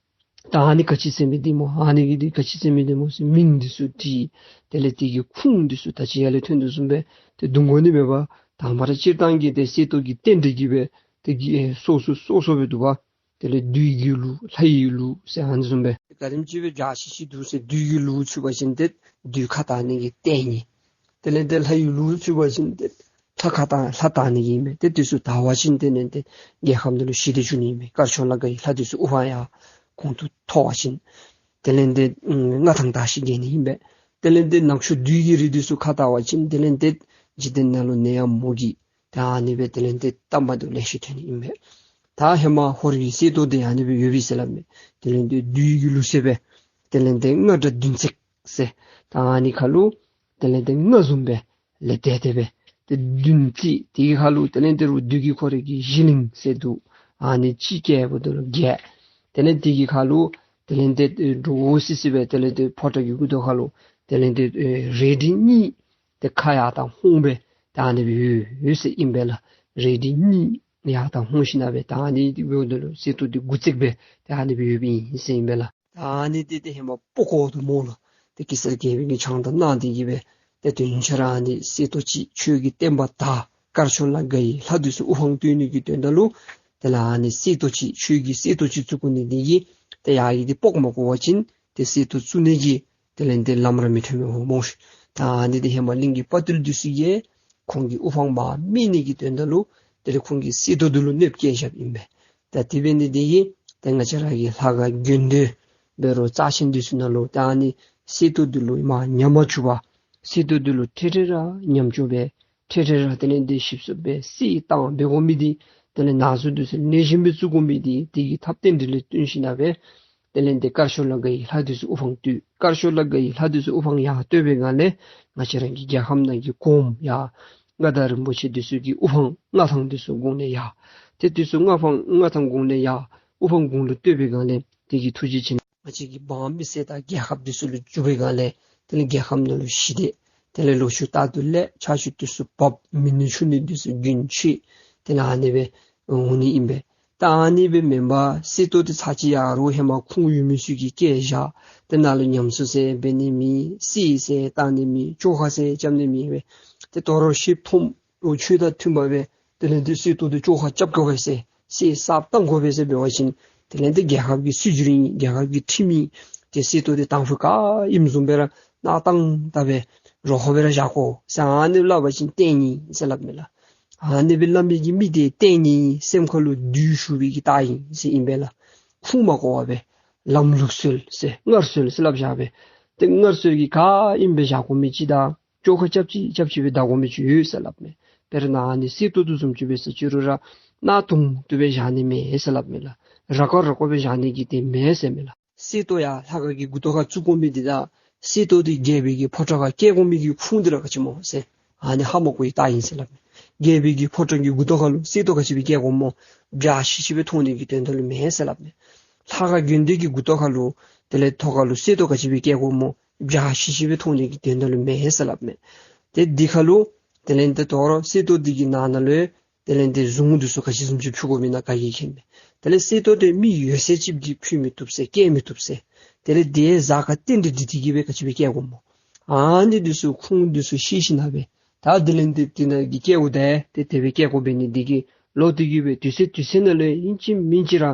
ད་ཨ་ནི་ག་ཅི་ཟེར་མི་འདི་སྨོ། ཨ་ནི་གི་འདི་ག་ཅི་ཟེར་མི་འདི་སྨོ་ཟེར་མིང་འདི་ཚུ་བྲིས། དེ་ལས་དེ་གི་ཁུངས་འདི་ཚུ་ད་ཅི་ཡར་ལས་ཐོན་དོ་བཟུམ་སྦེ་ཏེ་བརྡུང་དགོ་ནི་མེད་པར་དང་པ་ར་སྤྱིར་བཏང་གི་ཏེ་གསེར་ཏོག་གི་རྟེན་འབྲེལ་གྱི་སྦེ་དེ་གི་ཨེ་སོ་སོ་སོ་སོ་སྦེ་འདུག་པ། དེ་ལས་བདུད་ཀྱི་ལུགས་ལྷ་ཡི་ལུགས་ཟེར་ཨ་ནི་བཟུམ་སྦེ་ག་དེམ་ཅིག་སྦེ་འཇའ་ཆི་ཆི་འདུག་ཟེར། བདུད་ཀྱི་ལུགས་ཚུད་པ་ཅིན་ཏེ་བདུད་ཁ་དར་ནི་གི་རྟེན་ཨིན། དེ་ལས་ཏེ་ལྷ་ཡི་ལུགས་ཚུད་པ་ཅིན་ཏེ་ལྷ་ཁ་དར་ལྷ་དར་ནི་གི་ཨིན་པས། ཏེ་དེ་ཚུ་དར་བ་ཅིན་དེ་ལས་ཏེ་རྒྱལ་ཁམས་འདི་ལུ་ཞི་བདེ་འབྱུང་ནི་ཨིན་པས། དཀར་ཕྱོགས་ལ་དགའ་བའི་ལྷ་འདི་ཚུ་དབུ་འཕང་ཡར་གོང་དུ་མཐོ་བ་ཅིན་དེ་ལས་ཏེ་མངའ་ཐང་དར་ཞིང་རྒྱས་ནི་ཨིན་པས། དེ་ལས་ཏེ་ནག་ཕྱོགས་བདུད་ཀྱི་རིགས་འདི་ཚུ་ཁ་དར་བ་ཅིན་དེ་ལས་ཏེ་འཇིག་རྟེན་ནང་ལུ་ནད་ཡམས་མུ་གེ་ད་ཨ་ནི་སྦེ་དེ་ལས་ཏེ་དམ་པ་འདི་ལེ་ཤ་ཐོན་ནི་ཨིན་པས། ད་ཧེ་མ་ཧོར་གྱི་གསེར་ཏོག་འདི་ཨ་ནི་སྦེ་ཡོད་པས་ཟེར་སླབ་མས། དེ་ལས་ཏེ་བདུད་ཀྱི་ལུགས་ཟེར་སྦེ་དེ་ལས་ཏེ་རྔ་སྒྲ་བདུན་བརྩེགས་ཟེར་ད་ཨ་ནི་ཁར་ལུ་དེ་ལས་ཏེ་རྔ་བཟུམ་སྦེ་ལེགས་ཏེ་ཏེ་སྦེ་ཏེ་བདུན་བརྩེགས། དེ་གི་ཁར་ལུ་དེ་ལས་ཏེ་རུང་བདུད་ཀྱི་ཁོ་རའི་གི་གཞི་གླིང་ཟེར་འདུག། ཨ་ནི་གཅིག་བཀལཝ་ད་ལུ་བརྒྱད། དེ་ལས་དེ་གི་ཁར་ལུ་དེ་ལས་ཏེ་འདྲོག་སི་སི་སྦེ་དེ་ལས་ཏེ་ཕོ་བྲང་གི་མགུ་ཏོ་ཁར་ལུ་དེ་ལས་ཏེ་ཨེ་རལ་གྲི་གཉིས་ཏེ་ཁ་ཡར་དང་ཧོང་སྦེ་ད་ཨ་ནི་སྦེ་ཡོད་ཡོད་ཟེར་ཨིན་པས་ལགས། རལ་གྲི་གཉིས་ཡར་དང་ཧོང་ཞིནམ་ལས་ད་ཨ་ནི་འབདཝ་ད་ལུ་གསེར་ཏོག་འདི་དགུ་བརྩེགས་སྦེ་ད་ཨ་ནི་སྦེ་ཡོདཔ་ཨིན་ཟེར་ཨིན་པས་ལགས། ད་ཨ་ནི་འདི་ཏེ་ཧེ་མ་སྤོ་དགོཔ་འདུག་སྨོ་ལགས། ཏེ་གེ་སར་རྒྱལ་པོའི་གི་ཕྱག་དང་གནང་སྟེ་གི་སྦེ་ཏེ་དོན་ཆ་ར་ཨ་ནི་གསེར་ཏོག་ཅིག་ཆོས་ཀྱི་བསྟན་པ་དར་དཀར་ཕྱོགས་ལ་དགའ་བའི་ལྷ་འདི་ཚུ་དབུ་འཕང་བསྟོད་ནི་གི་དོན་དག་ལུ་དེ་ལས་ཨ་ནི་གསེར་ཏོག་ཅིག་ཆོས་ཀྱི་གསེར་ཏོག་ཅིག་བཙུགས་དགོ་ནི་འདི་གིས་ཏེ་ཡར་གྱི་འདི་སྤོ་མ་དགོ་པ་ཅིན་ཏེ་གསེར་ཏོག་བཙུགས་ནི་གི་དེ་ལས་ཏེ་ལམ་ར་མི་ཐོན་མས་སྨོ་ཤིག། ད་ཨ་ནི་འདི་ཧེ་མ་གླིང་གི་དཔའ་བརྟུལ་འདི་ཚུ་གིས་ཁོང་གི་དབུ་འཕང་མར་སྨིན་ནི་གི་དོན་དག་ལུ་དེ་ལས་ཁོང་གིས་གསེར་ཏོག་འདི་ལུ་གནོདཔ་བཀལ་བཞགཔ་ཨིན་པས། ད་དེ་འབད་ནི་འདི་གིས་ཏེ་ང་བཅས་ར་གི་ལྷ་ཁང་དགོན་སྡེ་འབད་རུང་རྩ་ཆེན་འདི་ཚུ་ནང་ལུ་ད་ཨ་ནི་གསེར་ཏོག་འདི་ལུ་མར་ཉམས་མ་བཅུག་པར་གསེར་ཏོག་འདི་ལུ་འཕྲལ་འཕྲལ་ར་ཉམས་བཅུག་སྦེ་འཕྲལ་འཕྲལ་ར་དེ་ལས་ཏེ་ཞིབ་འཚོལ་སྦེ་གསེར་བཏང་འབད་དགོ་མི་འདི་དེ་ལས་ནང་གསུག་འདི་ཚུ་ལེགས་ཤོམ་སྦེ་བཙུགས་དགོ་མི་འདི་དེ་གི་ཐབས་རྟེན་འབྲེལ་ལས་བསྟུན་ཞིནམ་ལས་དེ་ལས་ཏེ་དཀར་ཕྱོགས་ལ་དགའ་བའི་ལྷ་འདི་ཚུ་དབུ་འཕང་བསྟོད། དཀར་ཕྱོགས་ལ་དགའ་བའི་ལྷ་འདི་ཚུ་དབུ་འཕང་ཡར་བསྟོད་པའི་སྒང་ལས་ང་བཅས་ར་གི་རྒྱལ་ཁམས་ནང་གི་གོངམ་ཡར་མངའ་བདག་རིན་པོ་ཆེ་འདི་ཚུ་གི་དབུ་འཕང་མངའ་ཐང་འདི་ཚུ་གོང་ལས་ཡར་ཏེ་འདི་ཚུ་མངའ་འཕང་མངའ་ཐང་གོང་ལས་ཡར་དབུ་འཕང་གོང་ལུ་བསྟོད་པའི་སྒང་ལས་དེ་གི་ཐུགས་རྗེ་ཅན་ང་བཅས་ཀྱི་འབངས་མི་སེར་དང་རྒྱལ་ཁབ་འདི་ཚུ་ལུ་བྱུང་བའི་སྒང་ལས་དེ་ལས་རྒྱལ་ཁམས་ནང་ལུ་ཞི་བདེ་དེ་ལས་ལོ་ཕྱུགས་རྟག་ཏུ་ལེགས། ཆར་ཆུ་དུས་སུ་འབབ། མི་ནུས་ཕྱུགས་ནུས་འདི་ཚུ་རྒྱུན་ཆད། དེ་ལས་ཨ་ནི་སྦེ་འོང་ནི་ཨིན་པས། ད་ཨ་ནི་སྦེ་མེན་པར་གསེར་ཏོག་འདི་ཚར་གཅིག་ཡར་རུང་ཧེ་མ་ཁུངས་ཡོད་མི་ཚུ་གིས་བཀལ་བཞག། ཏེ་ནཱ་ལུ་ཉམས་གསོ་ཟེར་འབད་ནི་མེད། གསེར་ཟེར་བཏང་ནི་མེད། བཅོ་ཁ་ཟེར་རྐྱབ་ནི་མེད་པས། ཏེ་དོ་རུང་ཤེསཔ་མཐོངམ་ལུ་ཆོས་དང་མཐུན་པ་སྦེ་དེ་ལས་ཏེ་གསེར་ཏོག་འདི་བཅོ་ཁ་རྐྱབ་དགོ་པས་ཟེར་གསེར་གསརཔ་བཏང་དགོ་པས་ཟེར་འབད་བ་ཅིན་དེ་ལས་ཏེ་རྒྱལ་ཁབ་ཀྱི་སྲིད་བྱུས་ཨིན། རྒྱལ་ཁབ་ཀྱི་ཁྲིམས་ཨིན། ཏེ་གསེར་ཏོག་འདི་དང་ཕུ་ག་ཨིནམ་བཟུམ་སྦེ་ར་གནས་སྟངས་དང་སྦེ་རོ་ཁོག་སྦེ་ར་བཞག་དགོ་ཟེར་ཨ་ནི་སླབ་པ་ཅིན་བརྟན་ནི་ཟེར་སླབ་མས་ལགས། ཨ་ནི་སྦེ་སླབ་མི་གི་མི་འདི་བརྟན་ནི་སེམས་ཁ་ལུ་བདུད་ཞུགས་པའི་གི་རྟགས་ཨིན་ཟེར་ཨིན་པས་ལགས། ཁུངས་མ་གོ་བར་སྦེ་ལམ་ལུགས་སྲོལ་ཟེར་སྔར་སྲོལ་ཟེར་སླབ་བཞག་པས། ཏེ་སྔར་སྲོལ་གྱི་ག་ཨིནམ་སྦེ་བཞག་དགོ་མི་ཅིག་དང་བཅོ་ཁ་རྐྱབ་ཅི་རྐྱབ་ཅི་སྦེ་བདའ་དགོ་མི་ཅིག་ཡོད་ཟེར་སླབ་མས། དཔེར་ན་ཨ་ནི་གསེར་ཏོག་འདི་བཟུམ་ཅིག་འབད་ཟེར་ཅི་རུང་ར་གནག་དུང་དུ་སྦེ་བཞག་ནི་མེན་ཟེར་སླབ་མས་ལགས། རག་ཀ་རག་ཀ་སྦེ་བཞག་ནི་གི་དེ་མེན་ཟེར་མས་ལགས། གསེར་ཏོག་ཡར་ལྷ་ཁང་གི་མགུ་ཏོ་ཁར་བཙུགས་དགོ་མི་འདི་དང་གསེར་ཏོག་འདི་རྒྱལ་པོའི་གི་ཕོ་བྲང་ཁར་བཀལ་དགོ་མི་གི་ཁུངས་འདི་ར་ག་ཅི་སྨོ་ཟེར་ཨ་ནི་ཧ་མ་གོ་བའི་རྟགས་ཨིན་ཟེར་སླབ་མས། རྒྱལ་པོའི་གི་ཕོ་བྲང་གི་མགུ་ཏོ་ཁར་ལུ་གསེར་ཏོག་ག་ཅི་སྦེ་བཀལ་དགོཔ་སྨོ། འཇའ་ཆི་ཆི་སྦེ་མཐོང་ནི་གི་དོན་དག་ལུ་མེན་ཟེར་སླབ་མས། ལྷ་ཁང་དགོན་སྡེ་གི་མགུ་ཏོ་ཁར་ལུ་དེ་ལས་ཐོག་ཁར་ལུ་གསེར་ཏོག་ག་ཅི་སྦེ་བཀལ་དགོཔ་སྨོ། འཇའ་ཆི་ཆི་སྦེ་མཐོང་ནི་གི་དོན་དག་ལུ་མེན་ཟེར་སླབ་མས། ཏེ་འདི་ཁར་ལུ་དེ་ལས་ཏེ་དོ་རུང་གསེར་ཏོག་འདི་གི་ནང་ན་ལུ་དེ་ལས་ཏེ་གཟུངས་འདི་ཚུ་ག་ཅི་བཟུམ་ཅིག་ཕུལ་དགོཔ་ཨིན་ན་ག་གིས་མཁྱེན་མས། དེ་ལས་གསེར་ཏོག་འདི་མི་ཡོད་ཚད་ཅིག་གིས་ཕུལ་མི་བཏུབ་ཟེར་བཀལ་མི་བཏུབ་ཟེར། དེ་ལས་དེ་གཟའ་སྐར་རྟེན་འབྲེལ་འདི་དེ་གིས་སྦེ་ག་ཅི་སྦེ་བཀལ་དགོཔ་སྨོ། ཨ་ནི་འདི་ཚུ་ཁུངས་འདི་ཚུ་ཤེས་ཞིནམ་ལས་ད་དེ་ལས་ཏེ་དེ་ནང་གི་བཀལཝ་ད་ཏེ་དེ་སྦེ་བཀལ་དགོཔ་འབད་ནི་འདི་གིས་ལོག་སྟེ་གི་སྦེ་དུས་ཚོད་དུས་ཚོད་ནང་ལུ་ཨིན་ཅི་མིན་ཅི་ར་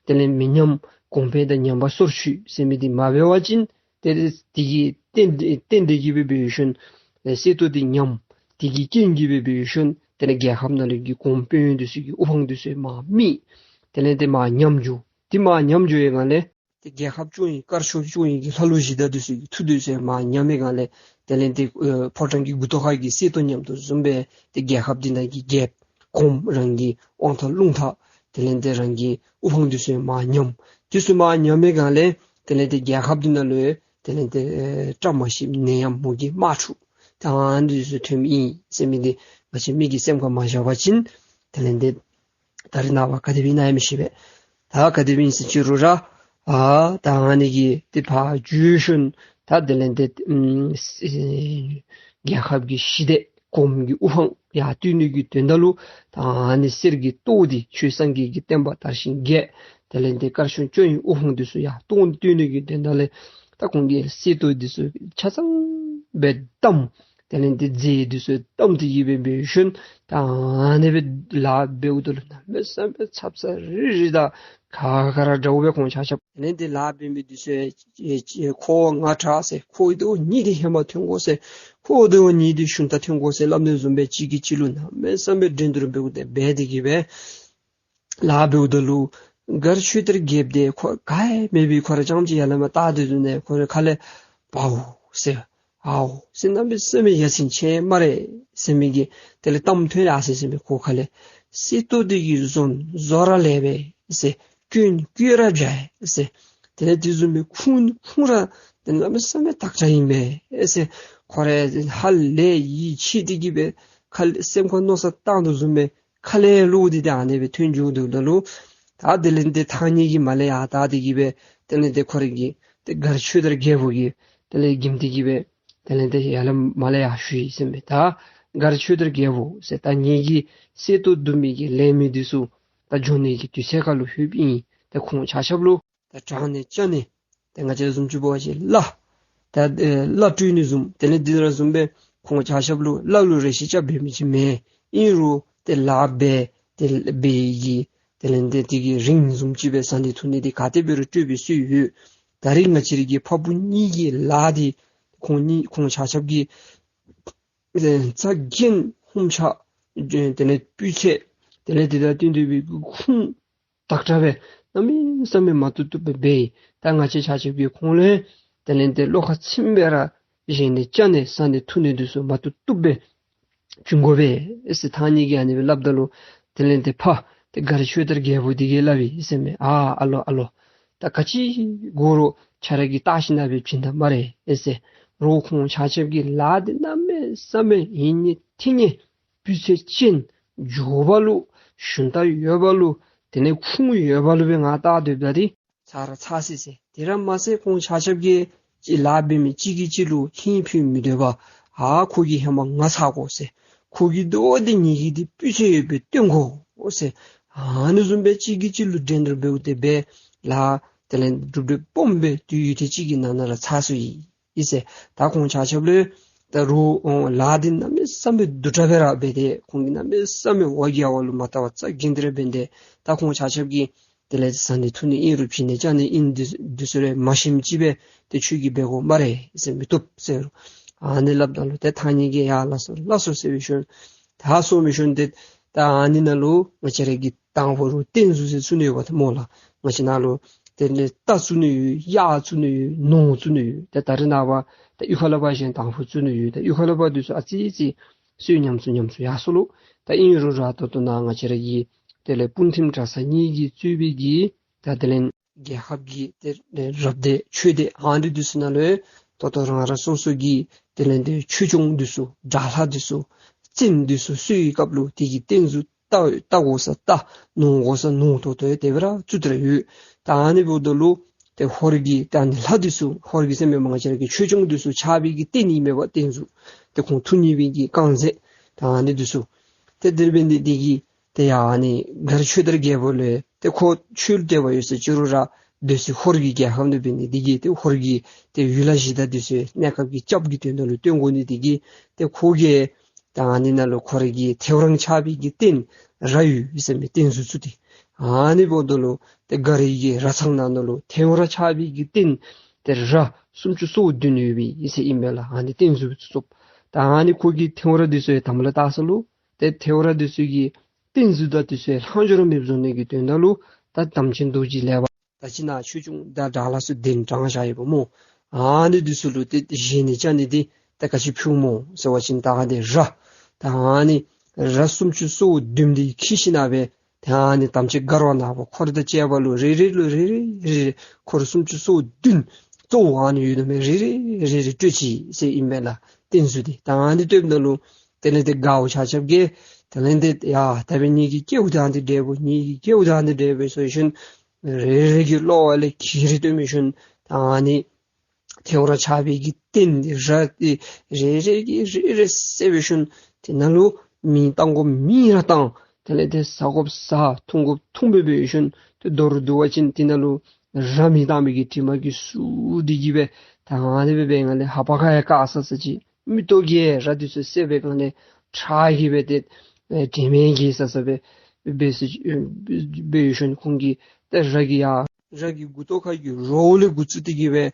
དེ་ལས་མི་ཉམས་གོང་འཕེལ་དང་ཉམས་པ་སོར་ཆུད་ཟེར་མི་འདི་མ་འབད་བ་ཅིན་ཏེ་དེ་གི་རྟེན་རྟེན་འབྲེལ་གྱི་སྦེ་འབད་ཞིནམ་ལས་གསེར་ཏོག་འདི་ཉམས། དེ་གི་རྐྱེན་གྱིས་སྦེ་འབད་ཞིནམ་ལས་དེ་ལས་རྒྱལ་ཁབ་ནང་ལུ་གི་གོང་དཔོན་འདི་ཚུ་གི་དབུ་འཕང་འདི་ཚུ་མར་མེད། དེ་ལས་ཏེ་མར་ཉམས་འགྱོ། དེ་མར་ཉམས་འགྱོ་བའི་སྒང་ལས་ཏེ་རྒྱལ་ཁབ་སྐྱོང་ནི་དཀར་ཕྱོགས་སྐྱོང་ནི་གི་ལྷ་ལུ་གཞི་བདག་འདི་ཚུ་གི་མཐུ་འདི་ཚུ་མར་ཉམས་པའི་སྒང་ལས་དེ་ལས་ཏེ་ཨེ་ཕོ་བྲང་གི་མགུ་ཏོ་ཁ་གི་གསེར་ཏོག་ཉམས་དོ་བཟུམ་སྦེ་ཏེ་རྒྱལ་ཁབ་འདི་ནང་གི་རྒྱལཔོ་གོངམ་རང་གི་དབང་ཐང་རླུང་རྟ་དེ་ལས་ཏེ་རང་གི་དབུ་འཕང་འདི་ཚུ་མར་ཉམས། འདི་ཚུ་མར་ཉམས་པའི་སྒང་ལས་དེ་ལས་ཏེ་རྒྱལ་ཁབ་འདི་ནང་ལུ་དེ་ལས་ཏེ་ཨེ་བཀྲ་མ་ཤིསཔ་ནད་ཡམས་མུ་གེ་དམག་འཁྲུག་ད་ཨ་ནི་འདི་ཚུ་ཐོནམ་ཨིན་ཟེར་མི་འདི་ང་བཅས་མི་གི་སེམས་ཁར་མ་བཞག་པ་ཅིན་དེ་ལས་ཏེ་ད་རེས་ནངས་པ་ག་དེ་སྦེ་ཨིན་ན་ཡང་མི་ཤེས་པས། ད་ག་དེ་སྦེ་ཨིན་ཟེར་ཅི་རུང་ར་ཨ་ད་ཨ་ནི་གི་ཏེ་ཕར་འགྱོ་ཞིནམ་ད་དེ་ལས་ཏེ་ཨམ་རྒྱལ་ཁབ་ཀྱི་ཞི་བདེ་གོངམ་གི་དབུ་འཕང་ ཡར་བཏུལ་ནི་གི་དོན་དག་ལུ་ད་ཨ་ནི་གསེར་གྱི་ཏོག་འདི་ཆོས་སངས་རྒྱས་ཀྱི་བསྟན་པ་དར་ཞིང་རྒྱས། དེ་ལས་འདི་དཀར་ཆུང་སྐྱོང་བའི་དབུ་འཕང་འདི་ཚུ་ཡར་ཏོག་འདི་བཏུལ་ནི་གི་དོན་དག་ལས་ད་ཁོང་གིས་གསེར་ཏོག་འདི་ཚུ་ཆ་ཚང་སྦེ་བསྡམས། དེ་ལས་འདི་རྫས་འདི་ཚུ་བསྡམས་ཏེ་གི་སྦེ་འབད་ཞིནམ་ད་ཨ་ནི་སྦེ་ལཱ་འབདཝ་ད་ལུ་གནམ་མེད་ས་མེད་ཚབ་ཚ་རི་རི་དང་ག་ག་ར་འདྲཝ་སྦེ་ཁོང་ཆ་ཁྱབ་དེ་ལས་འདི་ལཱ་འབད་མི་འདི་ཚུ་ཨེ་ཨེ་ཁོ་ང་དྲག་ཟེར། ཁོ་འདི་བ་གཉིས་འདི་ཧེ་མ་ཐོན་དགོ་ཟེར། ཁོ་འདི་བ་གཉིས་འདི་གཞུང་ད་ཐོན་དགོ་ཟེར་སླབ་ནི་བཟུམ་སྦེ་གཅིག་གིས་གཅིག་ལུ་གནམ་མེད་ས་མེད་འགྲན་བསྡུར་འབདཝ་ད་འབད་དེ་གི་སྦེ་ལཱ་འབདཝ་ད་ལུ་མགར་ཆོས་དར་རྒྱལཔོ་འདི་ཁོ་ག་ཡང་མེད་པའི་ཁོ་ར་རྐྱངམ་གཅིག་ཡར་ལས་མར་བལྟ་སྟེ་འདུག་ནི། ཁོ་རའི་ཁ་ལས་པའོ་ཟེར་ཨའོ་ཟེར་གནམ་མེད་ས་མེད་ཡ་མཚན་ཆེ་སྨ་རེ་ཟེར་མི་གི་དེ་ལས་གཏམ་ཐོན་ཡར་སོ་ཡི་ཟེར་མས། ཁོ་ཁ་ལས་གསེར་ཏོག་འདི་གི་བཟོ་བཟོ་ར་ལེགས་པས་ཟེར། སྐྱོན་སྐྱོན་ར་འཇའ་ཟེར། དེ་ལས་དེ་བཟུམ་སྦེ་ཁུངས་ཁུངས་ར་དེ་གནམ་མེད་ས་མེད་དག་དྲགས་ཨིན་པས་ཟེར། ཁོ་ར་ཧ་ལས་ཡིད་ཆེས་ཏེ་གི་སྦེ་ཁ་ལས་སེམས་ཁར་མནོ་བསམ་བཏང་དོ་བཟུམ་སྦེ་ཁ་ལས་བློ་འདི་ཏེ་ཨ་ནི་སྦེ་ཐོན་འགྱོ་དོ་ད་ལུ་ད་དེ་ལས་འདི་ཐང་རྙེད་ཀྱིས་མར་ལས་ཡར་བལྟ་སྟེ་གི་སྦེ་དེ་ལས་འདི་ཁོ་ར་གི་ཏེ་མགར་ཆོས་དར་རྒྱལཔོ་གིས་དེ་ལས་འགྱིམ་སྟེ་གི་སྦེ་དེ་ལས་འདི་ཡར་ལས་མར་ལས་ཡར་ཞུ་ཡི་ཟེར་མས། ད་མགར་ཆོས་དར་རྒྱལཔོ་ཟེར་ད་ངེ་གི་གསེར་ཏོག་བསྡུ་མི་གི་ལས་མི་འདི་ཚུ་ད་འགྱོ་ནི་གི་དུས་ཚོད་ཁ་ལུ་ལྷོདཔ་ཨིན། ད་ཁོང་ཆ་ཁྱབ་ལུ་ད་དྲང་ནི་བཅའ་ནི་ད་ང་བཅས་བཟུམ་ཅིག་འབད་བ་ཅིན་བླ་ད་ཨེ་བླ་སྤྲུལ་ནི་བཟུམ་དེ་ལས་འདི་ར་བཟུམ་སྦེ་ཁོང་ཆ་ཁྱབ་ལུ་བླ་ལུ་རེ་ཞིག་རྐྱབ་འབད་མི་ཅིག་མེན། ཨིན་རུང་ཏེ་ལཱ་འབད་དེ་འབད་ཡི་གི་དེ་ལས་འདི་དེ་གི་རིན་བཟུམ་ཅིག་སྦེ་བཟའ་ནི་འཐུང་ནི་འདི་ག་དེ་འབད་རུང་སྤྲོད་པའི་སྲོལ་ཡོད། ད་རིས་ང་བཅས་ར་གི་ཕ་བུ་གཉིས་ཀྱི་ལཱ་འདི་ཁོང་གཉིས་ཁོང་ཆ་ཁྱབ་ཀྱིས་ཨེ་རྩ་འགེངས་ཧུམ་ཆ་དེ་ལས་སྤུས་ཚད་དེ་ལས་དེ་དང་བསྟུན་ཏེ་སྦེ་ཁུངས་དག་དྲགས་སྦེ་གནམ་མེད་ས་མེད་མ་བཏུབ་བཏུབ་སྦེ་འབད་ཡི། ད་ང་བཅས་ཆ་ཁྱབ་ཀྱིས་ཁོང་ལུ་དེ་ལས་འདི་བློ་ཁ་ཚིམ་སྦེ་ར་བཞེས་ནི་བཅའ་ནི་བཟའ་ནི་འཐུང་ནི་འདི་ཚུ་མ་བཏུབ་བཏུབ་སྦེ་བྱིན་དགོ་པས་ཟེར་ཐང་རྙེད་ཀྱིས་ཨ་ནི་སྦེ་སླབ་ད་ལུ་དེ་ལས་འདི་ཕར་ཏེ་མགར་ཆོས་དར་རྒྱལཔོ་འདི་གིས་སླབ་ཡི་ཟེར་མས། ཨ་ཨ་ལོ་ཨ་ལོ། ད་ག་ཅི་དགོ་རུང་ཁྱོད་ར་གིས་བལྟ་ཞིན་ན་སྦེ་བྱིན་ད་སྨ་རེ་ཟེར། རོགས་ཁོང་ཆ་ཁྱབ་ཀྱི་ལཱ་འདི་གནམ་མེད་ས་མེད་ཡིན་ནི་ཐིང་ནི་སྤུས་ཚད་ཅན་མགྱོགས་པ་ལུ་ཞུན་དག་ཡོད་པ་ལུ་དེ་ལས་ཁུངས་ཡོད་པ་ལུ་སྦེ་ང་བལྟ་སྡོདཔ་ད་འདི་ཚར་ར་ཚར་སོ་ཡི་ཟེར། དེ་ར་མ་ཚད་ཁོང་ཆ་ཁྱབ་ཀྱིས་ཅིག་ལཱ་འབད་མི་གཅིག་གིས་གཅིག་ལུ་ཧིང་ཕུད་མི་སྡོད་པར་ཨ་ཁོ་གིས་ཧེ་མ་ང་ཚར་དགོ་ཟེར། ཁོ་གི་ཏེ་འོ་འདི་ངེ་གི་འདི་སྤུས་ཚད་ཡོད་པའི་སྟོན་དགོ་ཟེར། ཨ་ནི་བཟུམ་སྦེ་གཅིག་གིས་གཅིག་ལུ་འགྲན་བསྡུར་འབདཝ་ད་འབད་ལཱ་དེ་ལས་གྲུབ་འབྲས་སྦོམ་སྦེ་དུས་ཡུན་ཐེངས་གཅིག་གི་ནང་ན་ར་ཚར་སོ་ཡི་ཟེར། ད་ཁོང་ཆ་ཁྱབ་ལུ་ད་རུང་ལཱ་འདི་གནམ་མེད་ས་མེད་སྡུག་དྲགས་སྦེ་ར་འབད་དེ་ཁོང་གིས་གནམ་མེད་ས་མེད་འོ་བརྒྱལ་བ་ལུ་མ་བལྟ་བར་རྩ་འགེངས་ཏེ་ར་འབད་དེ་ད་ཁོང་ཆ་ཁྱབ་ཀྱིས་དེ་ལས་བཟའ་ནི་འཐུང་ནི་ཨིན་རུང་བྱིན་ནི་བཅའ་ནི་ཨིན་འདི་འདི་ཚུ་ར་མ་ཞིམ་ཅིག་སྦེ་ཏེ་ཁྱོད་ཀྱིས་འབད་དགོ་སྨ་རེ་ཟེར་མི་བཏུབ་ཟེར། ཨ་ནི་སླབ་ད་ལུ་ཏེ་ཐང་རྙེད་ཀྱིས་ཡ་ལགས་སོ་ལགས་སོ་ཟེར་བའི་ཤུལ་ད་སོང་བའི་ཤུལ་ཏེ་ད་ཨ་ནི་ནང་ལུ་ང་བཅས་ར་གི་དང་ཕུ་རུ་རྟེན་གཟུགས་ཟེར་བཙུགས་ནི་ཡོདཔ་ད་སྨོ་ལགས། ང་བཅས་ནང་ལུ་དེ་ལས་རྟ་བཙུགས་ནི་ཡོད། གཡག་བཙུགས་ནི་ཡོད། ནོར་བཙུགས་ནི་ཡོད། ཏེ་ད་རེས་ནངས་པ་ད་གཡུས་ཁ་ལས་ཕར་གཞན་དང་ཕུ་བཙུགས་ནི་ཡོད། ད་གཡུས་ཁ་ལས་ཕར་འདི་ཚུ་ཨ་ཙི་ཙི་སོས་ཉམས་སུ་ཉམས་སུ་ཡར་སོ་ལོ། ད་ཨིན་རུང་ར་ད་ལྟོ་ནཱ་ང་བཅས་ར་གི་དེ་ལས་སྤུངས་ཐིམ་གྲྭ་ཚང་གཉིས་ཀྱིས་གཙོས་པའི་གི་ད་དེ་ལས་རྒྱལ་ཁབ་ཀྱི་དེ་ལས་རབ་སྡེ་ཆོས་སྡེ་ཨ་ནི་འདི་ཚུ་ནང་ལུ་ད་ལྟོ་རང་རང་སོ་སོ་གི་དེ་ལས་འདི་ཆོས་སྐྱོང་འདི་ཚུ་དགྲ་ལྷ་འདི་ཚུ་བཙན་འདི་ཚུ་གསོ་བའི་སྐབས་ལུ་དེ་གི་རྟེན་གཟུགས་རྟ་རྟ་དགོ་ས་རྟ་ནོར་དགོ་ས་ནོར་ཏོག་ཏོ་དེ་སྦེ་ར་བཙུགས་ཏེ་ར་ཡོད། ད་ཨ་ནི་འབདཝ་ད་ལུ་ཏེ་ཧོར་གྱི་ད་ཨ་ནི་ལྷ་འདི་ཚུ་ཧོར་གྱི་ཟེར་མི་མ་ང་བཅས་ར་གི་ཆོས་སྐྱོང་འདི་ཚུ་ཆགས་པའི་གི་རྟེན་ཨིན་མས་པ། རྟེན་གཟུགས་ཏེ་ཁོང་ཐུགས་མཉེས་པའི་གི་རྐང་རྗེས་ད་ཨ་ནི་འདི་ཚུ་ཏེ་དེ་འབད་ནི་དེ་གིས་ཏེ་ཡ་ཨ་ནི་མགར་ཆོས་དར་རྒྱལ་པོ་ལུ་ཏེ་ཁོ་ཆོས་ལུ་དད་པ་ཡོད་ཟེར་ཅི་རུང་ར་སྡོད་ས་ཧོར་གྱི་རྒྱལ་ཁབ་ནང་འབད་ནི་དེ་གིས་ཏེ་ཧོར་གྱི་ཏེ་ཡུལ་ལྷ་གཞི་བདག་འདི་ཚུ་གནས་སྐབས་ཀྱི་སྐྱབས་ཀྱི་དོན་དག་ལུ་བསྟེན་དགོ་ནི་དེ་གིས་ཏེ་ཁོ་གིས་ད་ཨ་ནི་ནང་ལུ་ཁོ་ར་གི་ཐེའུ་རང་ཆགས་པའི་གི་རྟེན་ར་ཡོད་ཟེར་མི་རྟེན་གཟུགས་བཙུགས་ཏེ། ཨ་ནི་འབདཝ་ད་ལུ་ཏེ་མགར་གྱི་ར་ཚང་ནང་ན་ལུ་ཐེའུ་རང་ཆགས་པའི་གི་རྟེན་ཏེ་ར་སུམ་ཅུ་སོ་བདུན་ཡོད་པའི་ཨིན་ཟེར་ཨིན་པས་ལགས། ཨ་ནི་རྟེན་གཟུགས་བཙུགས། ད་ཨ་ནི་ཁོ་གིས་ཐེའུ་རང་འདི་ཚུ་ཡང་དམ་ལ་བཏགས་ས་ལུ་ཏེ་ཐེའུ་རང་འདི་ཚུ་གི་རྟེན་གཟུགས་དང་འདི་ཚུ་ཡང་ལྷག་འཕྲོ་ར་མེདཔ་བཟོ་ནི་གི་དོན་དག་ལུ་ད་དམ་ཅན་རྡོ་རྗེ་ལེགས་པ་ད་ཅི་ནཱ་ཆོས་སྐྱོང་དང་དགྲ་ལྷ་ཚུ་གདན་དྲངས་བཞག་ཡོདཔ་སྨོ། ཨ་ནི་འདི་ཚུ་ལུ་ཏེ་བཞེས་ནི་བཅའ་ནི་འདི་ད་ག་ཅི་ཕུལ་སྨོ་ཟེར་བ་ཅིན་ད་ཨ་ནི་ར་ད་ཨ་ནི་ར་སུམ་ཅུ་སོ་བདུན་འདི་འཁྱིད་ཞིན་ན་སྦེ་ད་ཨ་ནི་དམ་ཅན་མགར་བ་ནག་པོ་འཁོར་དང་བཅས་པ་ལུ་རེ་རེ་ལུ་རེ་རེ་རེ་རེ་འཁོར་སུམ་ཅུ་སོ་བདུན་གཙོ་བོ་ཨ་ནི་ཡོད་དོ་མས། རེ་རེ་རེ་རེ་སྤྲོད་ཅི་ཟེར་ཨིན་པས་ལགས། རྟེན་གཟུགས་འདི་ད་ཨ་ནི་སྤྲོདཔ་ད་ལུ་དེ་ལས་ཏེ་མགརཝ་ཆ་ཁྱབ་ཀྱིས་དེ་ལས་ཏེ་ཡ་ད་འབད་ངེ་གི་སྐལཝ་ད་འདི་འདྲཝ་ངེ་གི་སྐལཝ་ད་འདི་འདྲཝ་ཟེར་ཞིནམ་རེ་རེ་གི་བློ་ལས་ཁྱེར་ཏེ་སྟོན་མི་ཞིནམ་ད་ཨ་ནི་ཐེའུ་རང་ཆགས་པའི་གི་རྟེན་འདི་ར་འདི་རེ་རེ་གིས་རེ་རེ་བསལ་བའི་ཤུལ་དེ་ནང་ལུ་ མེ་བཏང་དགོཔ་མེ་ར་བཏང་། དེ་ལས་ཏེ་ཟ་དགོཔ་ཟ་འཐུང་དགོཔ་འཐུང་སྦེ་འབད་ཞིནམ་ཏེ་མདོར་བསྡུ་བ་ཅིན་དེ་ནང་ལུ་ར་མེ་བཏང་མི་གི་དྲི་མ་གིས་བསྲུབས་ཏེ་གི་སྦེ་ད་ཨ་ནི་སྦེ་འབད་སྒང་ལས་ཧ་པ་ཁ་ཡང་བཀག་ས་ས་ཅིག་མིག་ཏོ་གིས་ར་འདི་ཚུ་བསད་པའི་སྒང་ལས་ཁྲག་གིས་སྦེ་ཏེ་ཨེ་དྲན་མེད་བརྒྱལ་ས་ས་སྦེ་འབད་ས་ཅིག་ཨེ་འབད་ཞིནམ་ཁོང་གིས་ཏེ་ར་གི་ཡ་ར་གི་མགུ་ཏོ་ཁ་གི་རྭཝ་ལས་འགོ་བཙུགས་ཏེ་གི་སྦེ་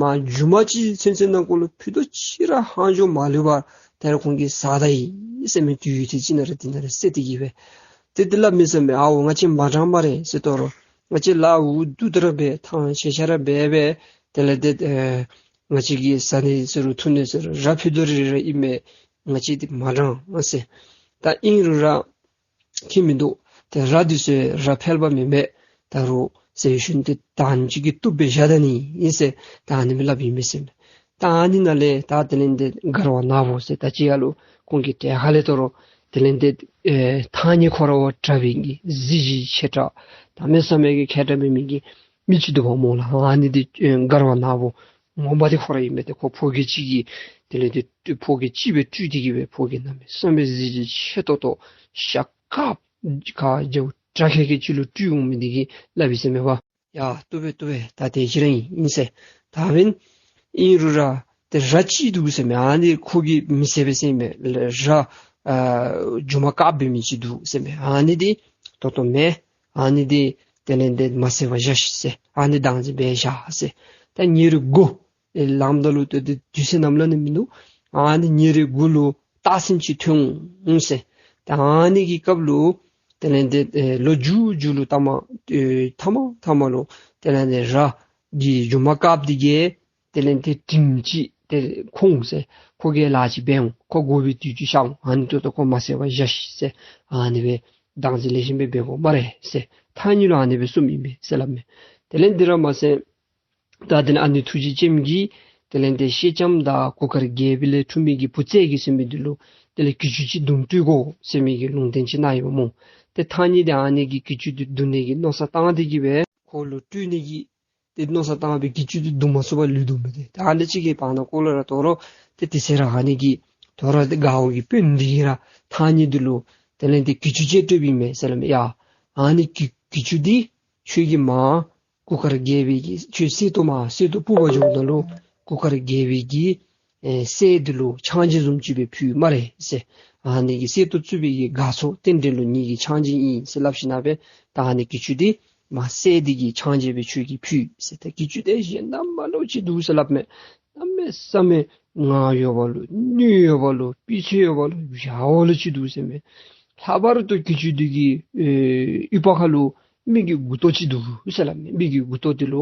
མར་མཇུག་མ་ཅིག་ཚུན་ཚོད་ནང་འཁོད་ལུ་ཕུད་རྡོག་ཅིག་ར་ཧང་ཇོ་མ་ལུས་པར་ཏེ་ར་ཁོང་གིས་ཟ་ད་ཡི་ཟེར་མི་དུས་ཡུན་ཐུང་ཅིག་ནང་ར་དེ་ནང་ར་བསད་དེ་གི་སྦེ་ཏེ་དེ་སླབ་མི་ཟེར་མས། ཨའོ་ང་བཅས་མ་འགྲངས་སྨ་རེ་ཟེར་དོ་རུང་ང་བཅས་ལཱ་འུ་སྡུག་ད་ར་འབད་ཐང་ཆད་ཆད་ར་འབད་འབད་དེ་ལས་ཏེ་ཨེ་ང་བཅས་ཀྱིས་ཟ་ནི་ཟེར་རུང་འཐུང་ནི་ཟེར་རུང་ར་ཕུད་རྡོག་རེ་རེ་ར་ཨིན་མས། ང་བཅས་འདི་མ་འགྲངས་ཟེར། ད་ཨིན་རུང་ར་ཁྱད་མིན་འདུག། ཏེ་ར་འདི་ཚུ་ར་ཕལ་པ་མེན་པས། ད་རུང་ཟེར་ཞིནམ་ཏེ་ད་ཨ་ནེམ་ཅིག་གིས་བཏུབ་སྦེ་བཞག་ད་ནི་ཨིན་ཟེར་ད་ཨ་ནི་སྦེ་སླབ་ཨིན་མས་ཟེར་མས། ད་ཨ་ནི་ནང་ལས་ད་དེ་ལས་ཏེ་མགར་བ་ནག་པོ་ཟེར་ད་ཅི་ཡ་ལུ་ཁོང་གི་གྲལ་ཁ་ལས་དོ་རུང་དེ་ལས་ཏེ་ཨེ་ཐང་རྙེད་ཁོ་ར་བ་དྲག་པའི་གི་གཟི་བརྗིད་ཆེ་དྲགས་གནམ་མེད་ས་མེད་ཀྱི་མཁས་དྲགས་མེད་མི་གི་མི་ཅིག་འདུག་པ་སྨོ་ལགས། ཨ་ནི་འདི་ཨེ་མགར་བ་ནག་པོ་ངོ་མ་འདི་ཁོ་ར་ཨིན་མས། ཏེ་ཁོ་ཕོ་སྐྱེས་ཅིག་གིས་དེ་ལས་ཏེ་ཕོ་སྐྱེས་ཅིག་སྦེ་སྤྲུལ་ཏེ་གི་སྦེ་ཕོ་སྐྱེས་གནམ་མེད་ས་མེད་གཟི་བརྗིད་ཆེ་ཏོག་ཏོ་ཤ་དཀརཔོ་ཁ་རྒྱ་བོ་དྲག་ཁེ་ཁེ་ཅིག་ལུ་སྤྲུལ་འོང་མི་འདི་གིས་སླབ་ཨིན་ཟེར་མས་པ། ཡ་བཏུབ་པས་བཏུབ་པས། ད་དེ་ཅིག་ར་ཨིན་ཨིན་ཟེར། ད་འབདན་ཨིན་རུང་ར་ཏེ་ར་ཅིག་འདུག་ཟེར་མས། ཨ་ནི་ཁོ་གིས་མི་བསད་པས་ཟེར་མས། ར་ཨ་མཇུག་མ་བཀག་འབད་མི་ཅིག་འདུག་ཟེར་མས། ཨ་ནི་འདི་ཏོག་ཏོ་མེན། ཨ་ནི་འདི་དེ་ལས་ཏེ་མ་བསད་པར་བཞག་ཤིག་ཟེར། ཨ་ནི་བདག་འཛིན་འབད་བཞག་ཟེར། ད་ཉེ་རིང་དགུ་ཨེ་ལངམ་ད་ལུ་ཏེ་དུས་ཚོད་ནམ་ལ་ནི་མིན་འདུག། ཨ་ནི་ཉེ་རིང་དགུ་ལུ་སྟག་སེང་ཅིག་ཐོན་འོང་ཟེར། ད་ཨ་ནི་གི་སྐབས་ལུ་དེ་ལས་ཏེ་ཨེ་ལོ་རྒྱུས་རྒྱུས་ལུ་ཐ་མ་ཨེ་ཐ་མ་ཐ་མ་ལུ་དེ་ལས་ཏེ་ར་གི་མཇུག་མ་བཀགཔ་འདི་གིས་དེ་ལས་ཏེ་དྲིམ་ཅིག་ཏེ་ཁོང་ཟེར། ཁོ་གིས་ལཱ་ཅིག་འབད་འོང་། ཁོ་དགོ་པའི་དུས་ཅིག་ཤར་འོང་། ཨ་ནི་ཏོག་ཏོ་ཁོ་མ་བསད་པར་བཞག་ཤིག་ཟེར། ཨ་ནི་སྦེ་བདག་འཛིན་ལེགས་ཤོམ་སྦེ་འབད་དགོ་སྨ་རེ་ཟེར་ཐང་རྙེད་ལུ་ཨ་ནི་སྦེ་གསུངམ་ཨིན་པས་ཟེར་སླབ་མས། དེ་ལས་འདི་ར་མ་ཚད་ད་དེ་ལས་ཨ་ནེ་ཐུགས་རྗེ་ཅནམ་གིས་དེ་ལས་ཏེ་ཤེལ་ལྕམ་དང་གུར་དཀར་རྒྱལ་པོ་ལས་འཁྲུངས་མི་གི་བུ་ཚ་གི་ཟེར་མི་འདི་ལུ་དེ་ལས་གྱི་ཅུང་ཅིག་བརྡུང་སྤྲོད་དགོ་ཟེར་མི་གི་ལུང་བསྟན་ཅིག་གནང་ཡོདཔ་སྨོ། ཏེ་ཐང་རྙེད་འདི་ཨ་ནི་གི་གྱི་ཅུང་འདི་བརྡུང་ནི་གི་མནོ་བསམ་བཏང་སྟེ་གི་སྦེ་ཁོ་ལུ་སྤྲོད་ནི་གི་ཏེ་མནོ་བསམ་བཏང་སྦེ་གྱི་ཅུང་འདི་བརྡུང་མ་ཚུགས་པར་ལུས་འདུག་མས། ཏེ་ད་ཨ་ནི་ཅིག་གི་བར་ན་ཀོ་ལོ་ར་དོ་རུང་ཏེ་དེ་ཚེ་ར་ཨ་ནི་གི་དོ་རུང་ཏེ་མགརཝ་གི་དཔོན་འདི་གིས་ར་ཐང་རྙེད་འདི་ལུ་དེ་ལས་ཏེ་གྱི་ཅུང་ཅིག་སྤྲོདཔ་ཨིན་མས་ཟེར་སླབ་མས། ཡ་ཨ་ནི་གྱི་གྱི་ཅུང་འདི་ཁྱོད་ཀྱིས་མར་གུར་དཀར་རྒྱལ་པོའི་གི་ཁྱོད་གསེར་ཏོག་མར་གསེར་ཏོག་སྤུར་བར་འགྱོཝ་ད་ལུ་གུར་དཀར་རྒྱལ་པོའི་གི་ཨེ་སྲས་འདི་ལུ་ཕྱག་མཇལ་བཟུམ་ཅིག་སྦེ་ཕུལ་སྨ་རེ་ཟེར། ཨ་ནི་གི་གསེར་ཏོག་བཙུགས་པའི་གི་དགའ་ཚོར་རྟེན་འབྲེལ་ལུ་ངེ་གི་ཕྱག་མཇལ་ཨིན་ཟེར་སླབ་ཞིནམ་ལས་ད་ཨ་ནི་གྱི་ཅུང་འདི་མར་སྲས་འདི་གི་ཕྱག་མཇལ་སྦེ་ཁྱོད་ཀྱིས་ཕུལ་ཟེར། ཏེ་གྱི་ཅུང་འདི་གཞན་དང་མ་འདྲཝ་ཅིག་འདུག་ཟེར་སླབ་མས། གནམ་མེད་ས་མེད་ངང་ཡོདཔ་ལུ་ནུས་ཡོདཔ་ལུ་སྤུས་ཚད་ཡོདཔ་ལུ་ཡག་པ་ལུ་ཅིག་འདུག་ཟེར་མས། ལྷག་པར་དུ་གྱི་ཅུང་འདི་གི་ཨེ་ཡུ་བ་ཁ་ལུ་མི་གི་མགུ་ཏོ་ཅིག་འདུག་ཟེར་སླབ་མས། མི་གི་མགུ་ཏོ་འདི་ལུ་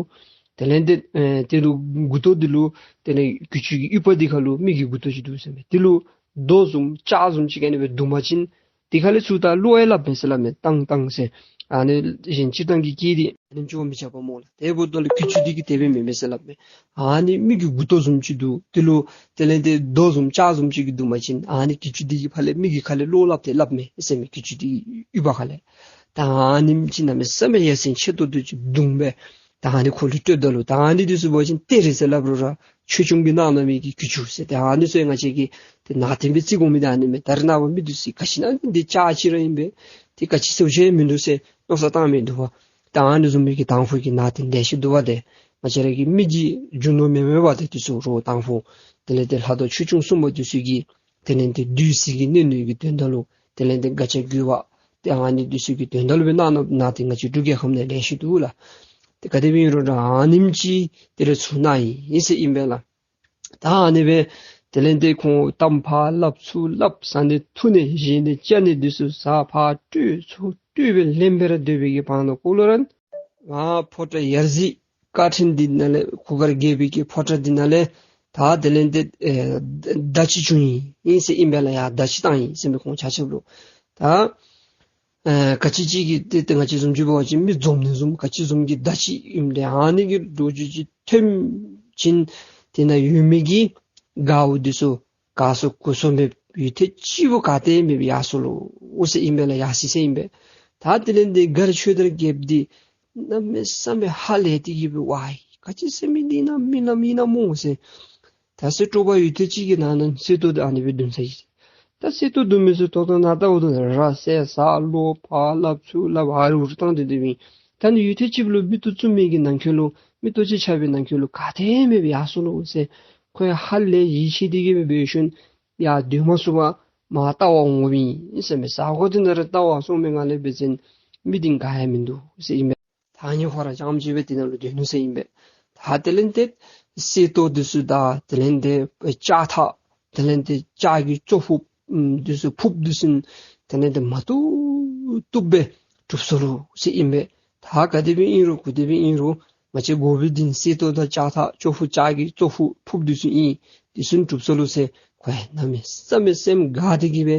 དེ་ལས་ཏེ་ཨེ་དེ་ལུ་མགུ་ཏོ་འདི་ལུ་དེ་ལས་གྱི་ཅུང་གི་ཡུ་བ་འདི་ཁ་ལུ་མི་གི་མགུ་ཏོ་ཅིག་འདུག་ཟེར་མས། དེ་ལུ་རྡོ་བཟུམ་ལྕགས་བཟུམ་ཅིག་གིས་ཨ་ནི་སྦེ་བརྡུང་པ་ཅིན་དེ་ཁ་ལས་ཚུར་ད་གློག་ཡང་སླབ་མས་ཟེར་སླབ་མས། ཏང་ཏང་ཟེར། ཨ་ནི་གཞན་སྤྱིར་བཏང་གི་སྐད་འདི་ཨ་ནེམ་ཅིག་བ་མི་རྐྱབ་པ་སྨོ་ལགས། དེ་འབདཝ་ད་ལུ་གྱི་ཅུང་འདི་གིས་དེ་སྦེ་མེན་མས་ཟེར་སླབ་མས། ཨ་ནི་མི་གི་མགུ་ཏོ་བཟུམ་ཅིག་འདུག། དེ་ལུ་དེ་ལས་ཏེ་རྡོ་བཟུམ་ལྕགས་བཟུམ་ཅིག་གིས་བརྡུང་པ་ཅིན་ཨ་ནི་གྱི་ཅུང་འདི་གིས་ཕར་ལས་མི་གི་ཁ་ལས་གློག་སླབ་སྟེ་སླབ་མས་ཟེར་མས། གྱི་ཅུང་འདི་གི་ཡུ་བ་ཁ་ལས། ད་ཨ་ནེམ་ཅིག་གནམ་མེད་ས་མེད་ཡ་མཚན་ཆེ་ཏོག་ཏོ་ཅིག་བརྡུངམ་སྦེ་ད་ཨ་ནི་ཁོ་ལུ་སྤྲོདཔ་ད་ལུ་ད་ཨ་ནི་འདི་ཚུ་འབད་བ་ཅིན་གཏེར་རེད་ཟེར་སླབ་རུང་ར་ཆོས་སྐྱོང་གིས་གནང་གནང་མི་གི་གྱི་ཅུང་ཟེར། ཏེ་ཨ་ནི་ཚུ་ཡང་ང་བཅས་ཀྱིས་ཏེ་ནང་རྟེན་སྦེ་བརྩི་དགོ་མི་འདི་ཨ་ནི་མས། ད་རེས་ནངས་པ་མི་འདི་ཚུ་ག་ཅི་ཨ་ནི་འདི་ལྕགས་ཅིག་ར་ཨིན་པས། ཏེ་ག་ཅི་ཟེར་བ་ཅིན་མིན་འདུག་ཟེར་མནོ་བསམ་བཏང་མི་འདུག་པ། ད་ཨ་ནི་བཟུམ་མའི་གི་དང་ཕུ་གི་ནང་རྟེན་ལེ་ཤ་འདུག་པ། ཏེ་ང་བཅས་ར་གི་མི་གི་རྒྱུ་ནོར་མེན་མས་པ། ཏེ་འདི་ཚུ་རོགས་དང་ཕུ་དེ་ལས་ཏེ་ལྷ་དང་ཆོས་སྐྱོང་སྲུང་མ་འདི་ཚུ་གི་དེ་ལས་ཏེ་བདུད་རྩི་གི་གནོད་ནུས་ཀྱི་དོན་དག་ལུ་དེ་ལས་ཏེ་དགའ་ཆ་རྒྱུ་བ་ཏེ་ཨ་ནི་འདི་ཚུ་གི་དོན་དག་ལུ་སྦེ་གནང་གནངམ་ནང་རྟེན་ང་བཅས་འབྲུག་རྒྱལ་ཁབ་ནང་ལེ་ཤ་འདུག་ལགས། ཏེ་ག་དེ་སྦེ་ཨིན་རུང་ར་ཨ་ནེམ་ཅིག་དེ་ལས་ཚུར་གནང་ཡི་ཟེར་ཨིན་པས་ལགས། ད་ཨ་ནི་སྦེ་དེ་ལས་ཏེ་ཁོང་གཏམ་ཕར་སླབ་ཚུར་སླབ་བཟའ་ནི་འཐུང་ནི་བཞེས་ནི་ཅ་ནི་འདི་ཚུ་བཟའ་ཕར་སྤྲོད་ཚུར་སྤྲོད་སྦེ་ལེན་སྦེ་ར་སྡོད་པའི་གི་བར་ན་ཀོ་ལོ་ར་ང་ཕོ་བྲང་ཡ་རྩེ་དཀར་ཕྲན་འདི་ནང་ལས་གུར་དཀར་རྒྱལ་པོའི་གི་ཕོ་བྲང་འདི་ནང་ལས་ད་དེ་ལས་ཏེ་ཨེ་མདའ་ཅིག་བྱུང་ཡི་ཟེར་ཨིན་པས་ལགས། ཡར་མདའ་ཅིག་བཏང་ཡི་ཟེར་མས་ཁོང་ཆ་ཁྱབ་ལུ། ད་ཨེ་ག་ཅི་ཅིག་གིས་ཏེ་ཏེ་ང་བཅས་བཟུམ་ཅིག་འབད་བ་ཅིན་མི་འཛོམས་ནི་བཟུམ་ག་ཅི་བཟུམ་གྱི་མདའ་ཅིག་ཨིནམ་ད་ཨ་ནི་གི་རྡོ་རྗེ་ཅིག་ཐོན་ཞིནམ་དེ་ནང་ཡོད་མི་གི་མགརཝ་འདི་ཚུ་ག་སོ་གོ་སོ་མེད་ཡུད་ཐེངས་གཅིག་པོ་ག་ཏེ་མེད་པར་ཡར་སོ་ལོ་ཟེར་ཨིན་པས་ལགས། ཡར་སོ་ཡི་ཟེར་ཨིན་པས། ད་དེ་ལས་ཏེ་མགར་ཆོས་དར་རྒྱལཔོ་འདི་གནམ་མེད་ས་མེད་ཧ་ལས་ཏེ་གི་སྦེ་ཝའི་ག་ཅི་ཟེར་མི་འདི་ཨིན་ན་མི་ཨིན་ན་མི་ཨིན་ན་སྨོ་ཟེར། ད་ཟེར་དྲོ་པ་ཡུད་ཐེངས་གཅིག་གི་ནང་ན་གསེར་ཏོག་འདི་ཨ་ནི་སྦེ་བརྡུང་ཚར་ཡི། ད་གསེར་ཏོག་བསྡུ་མི་ཚུ་ད་ལྟོ་ནཱ་ལྟཝ་ད་ར་བསད་བཟའ་ལོག་ཕར་སླབ་ཚུར་སླབ་ཨ་རུ་རུ་བཏང་སྟེ་སྡོདཔ་ཨིན། ད་ནི་ཡུད་ཐེངས་ཅིག་ལུ་མིག་ཏོ་བཙུམ་མི་གི་ནང་འཁོད་ལུ་མིག་ཏོ་ཅིག་ཕྱེ་བའི་ནང་འཁོད་ལུ་ག་ཏེ་མེདཔ་ཡར་སོ་ནུག་ཟེར། ཁོ་ཡང་ཧ་ལས་ཡིད་ཆེས་ཏེ་གི་སྦེ་འབད་ཞིནམ་ཡར་སྡོད་མ་ཚུགས་པར་མར་བལྟ་བར་འོངམ་ཨིན་ཟེར་མས། ས་གོ་དེ་ནང་ར་བལྟ་བར་སོང་མི་ནང་ལས་འབད་བ་ཅིན་མི་འདི་ག་ཡང་མིན་འདུག་ཟེར་ཨིན་མས། ཐག་ཉེ་ཁོ་ར་རྐྱངམ་ཅིག་སྦེ་དེ་ནང་ལུ་སྡོད་ནུག་ཟེར་ཨིན་པས། ད་དེ་ལས་ཏེ་གསེར་ཏོག་འདི་ཚུ་དང་དེ་ལས་ཏེ་ལྕགས་ཐག་དེ་ལས་ཏེ་ལྕགས་ཀྱི་ཅོག་ཕུབ་ཨམ་འདི་ཚུ་ཕུབ་འདི་ཚུ་དེ་ལས་ཏེ་མ་བཏུབ་བཏུབ་སྦེ་གྲུབ་སོ་ལོ་ཟེར་ཨིན་པས། ད་ག་དེ་སྦེ་ཨིན་རུང་གུ་དེ་སྦེ་ཨིན་རུང་ང་བཅས་དགོ་པའི་འདི་གསེར་ཏོག་དང་ལྕགས་ཐག་ཅོག་ཕུབ་ལྕགས་ཀྱི་ཅོག་ཕུབ་ཕུབ་འདི་ཚུ་ཨིན། འདི་ཚུ་གྲུབ་སོ་ལོ་ཟེར་ཁོ་ཡང་གནམ་མེད་ས་མེད་སེམས་དགའ་སྟེ་གི་སྦེ་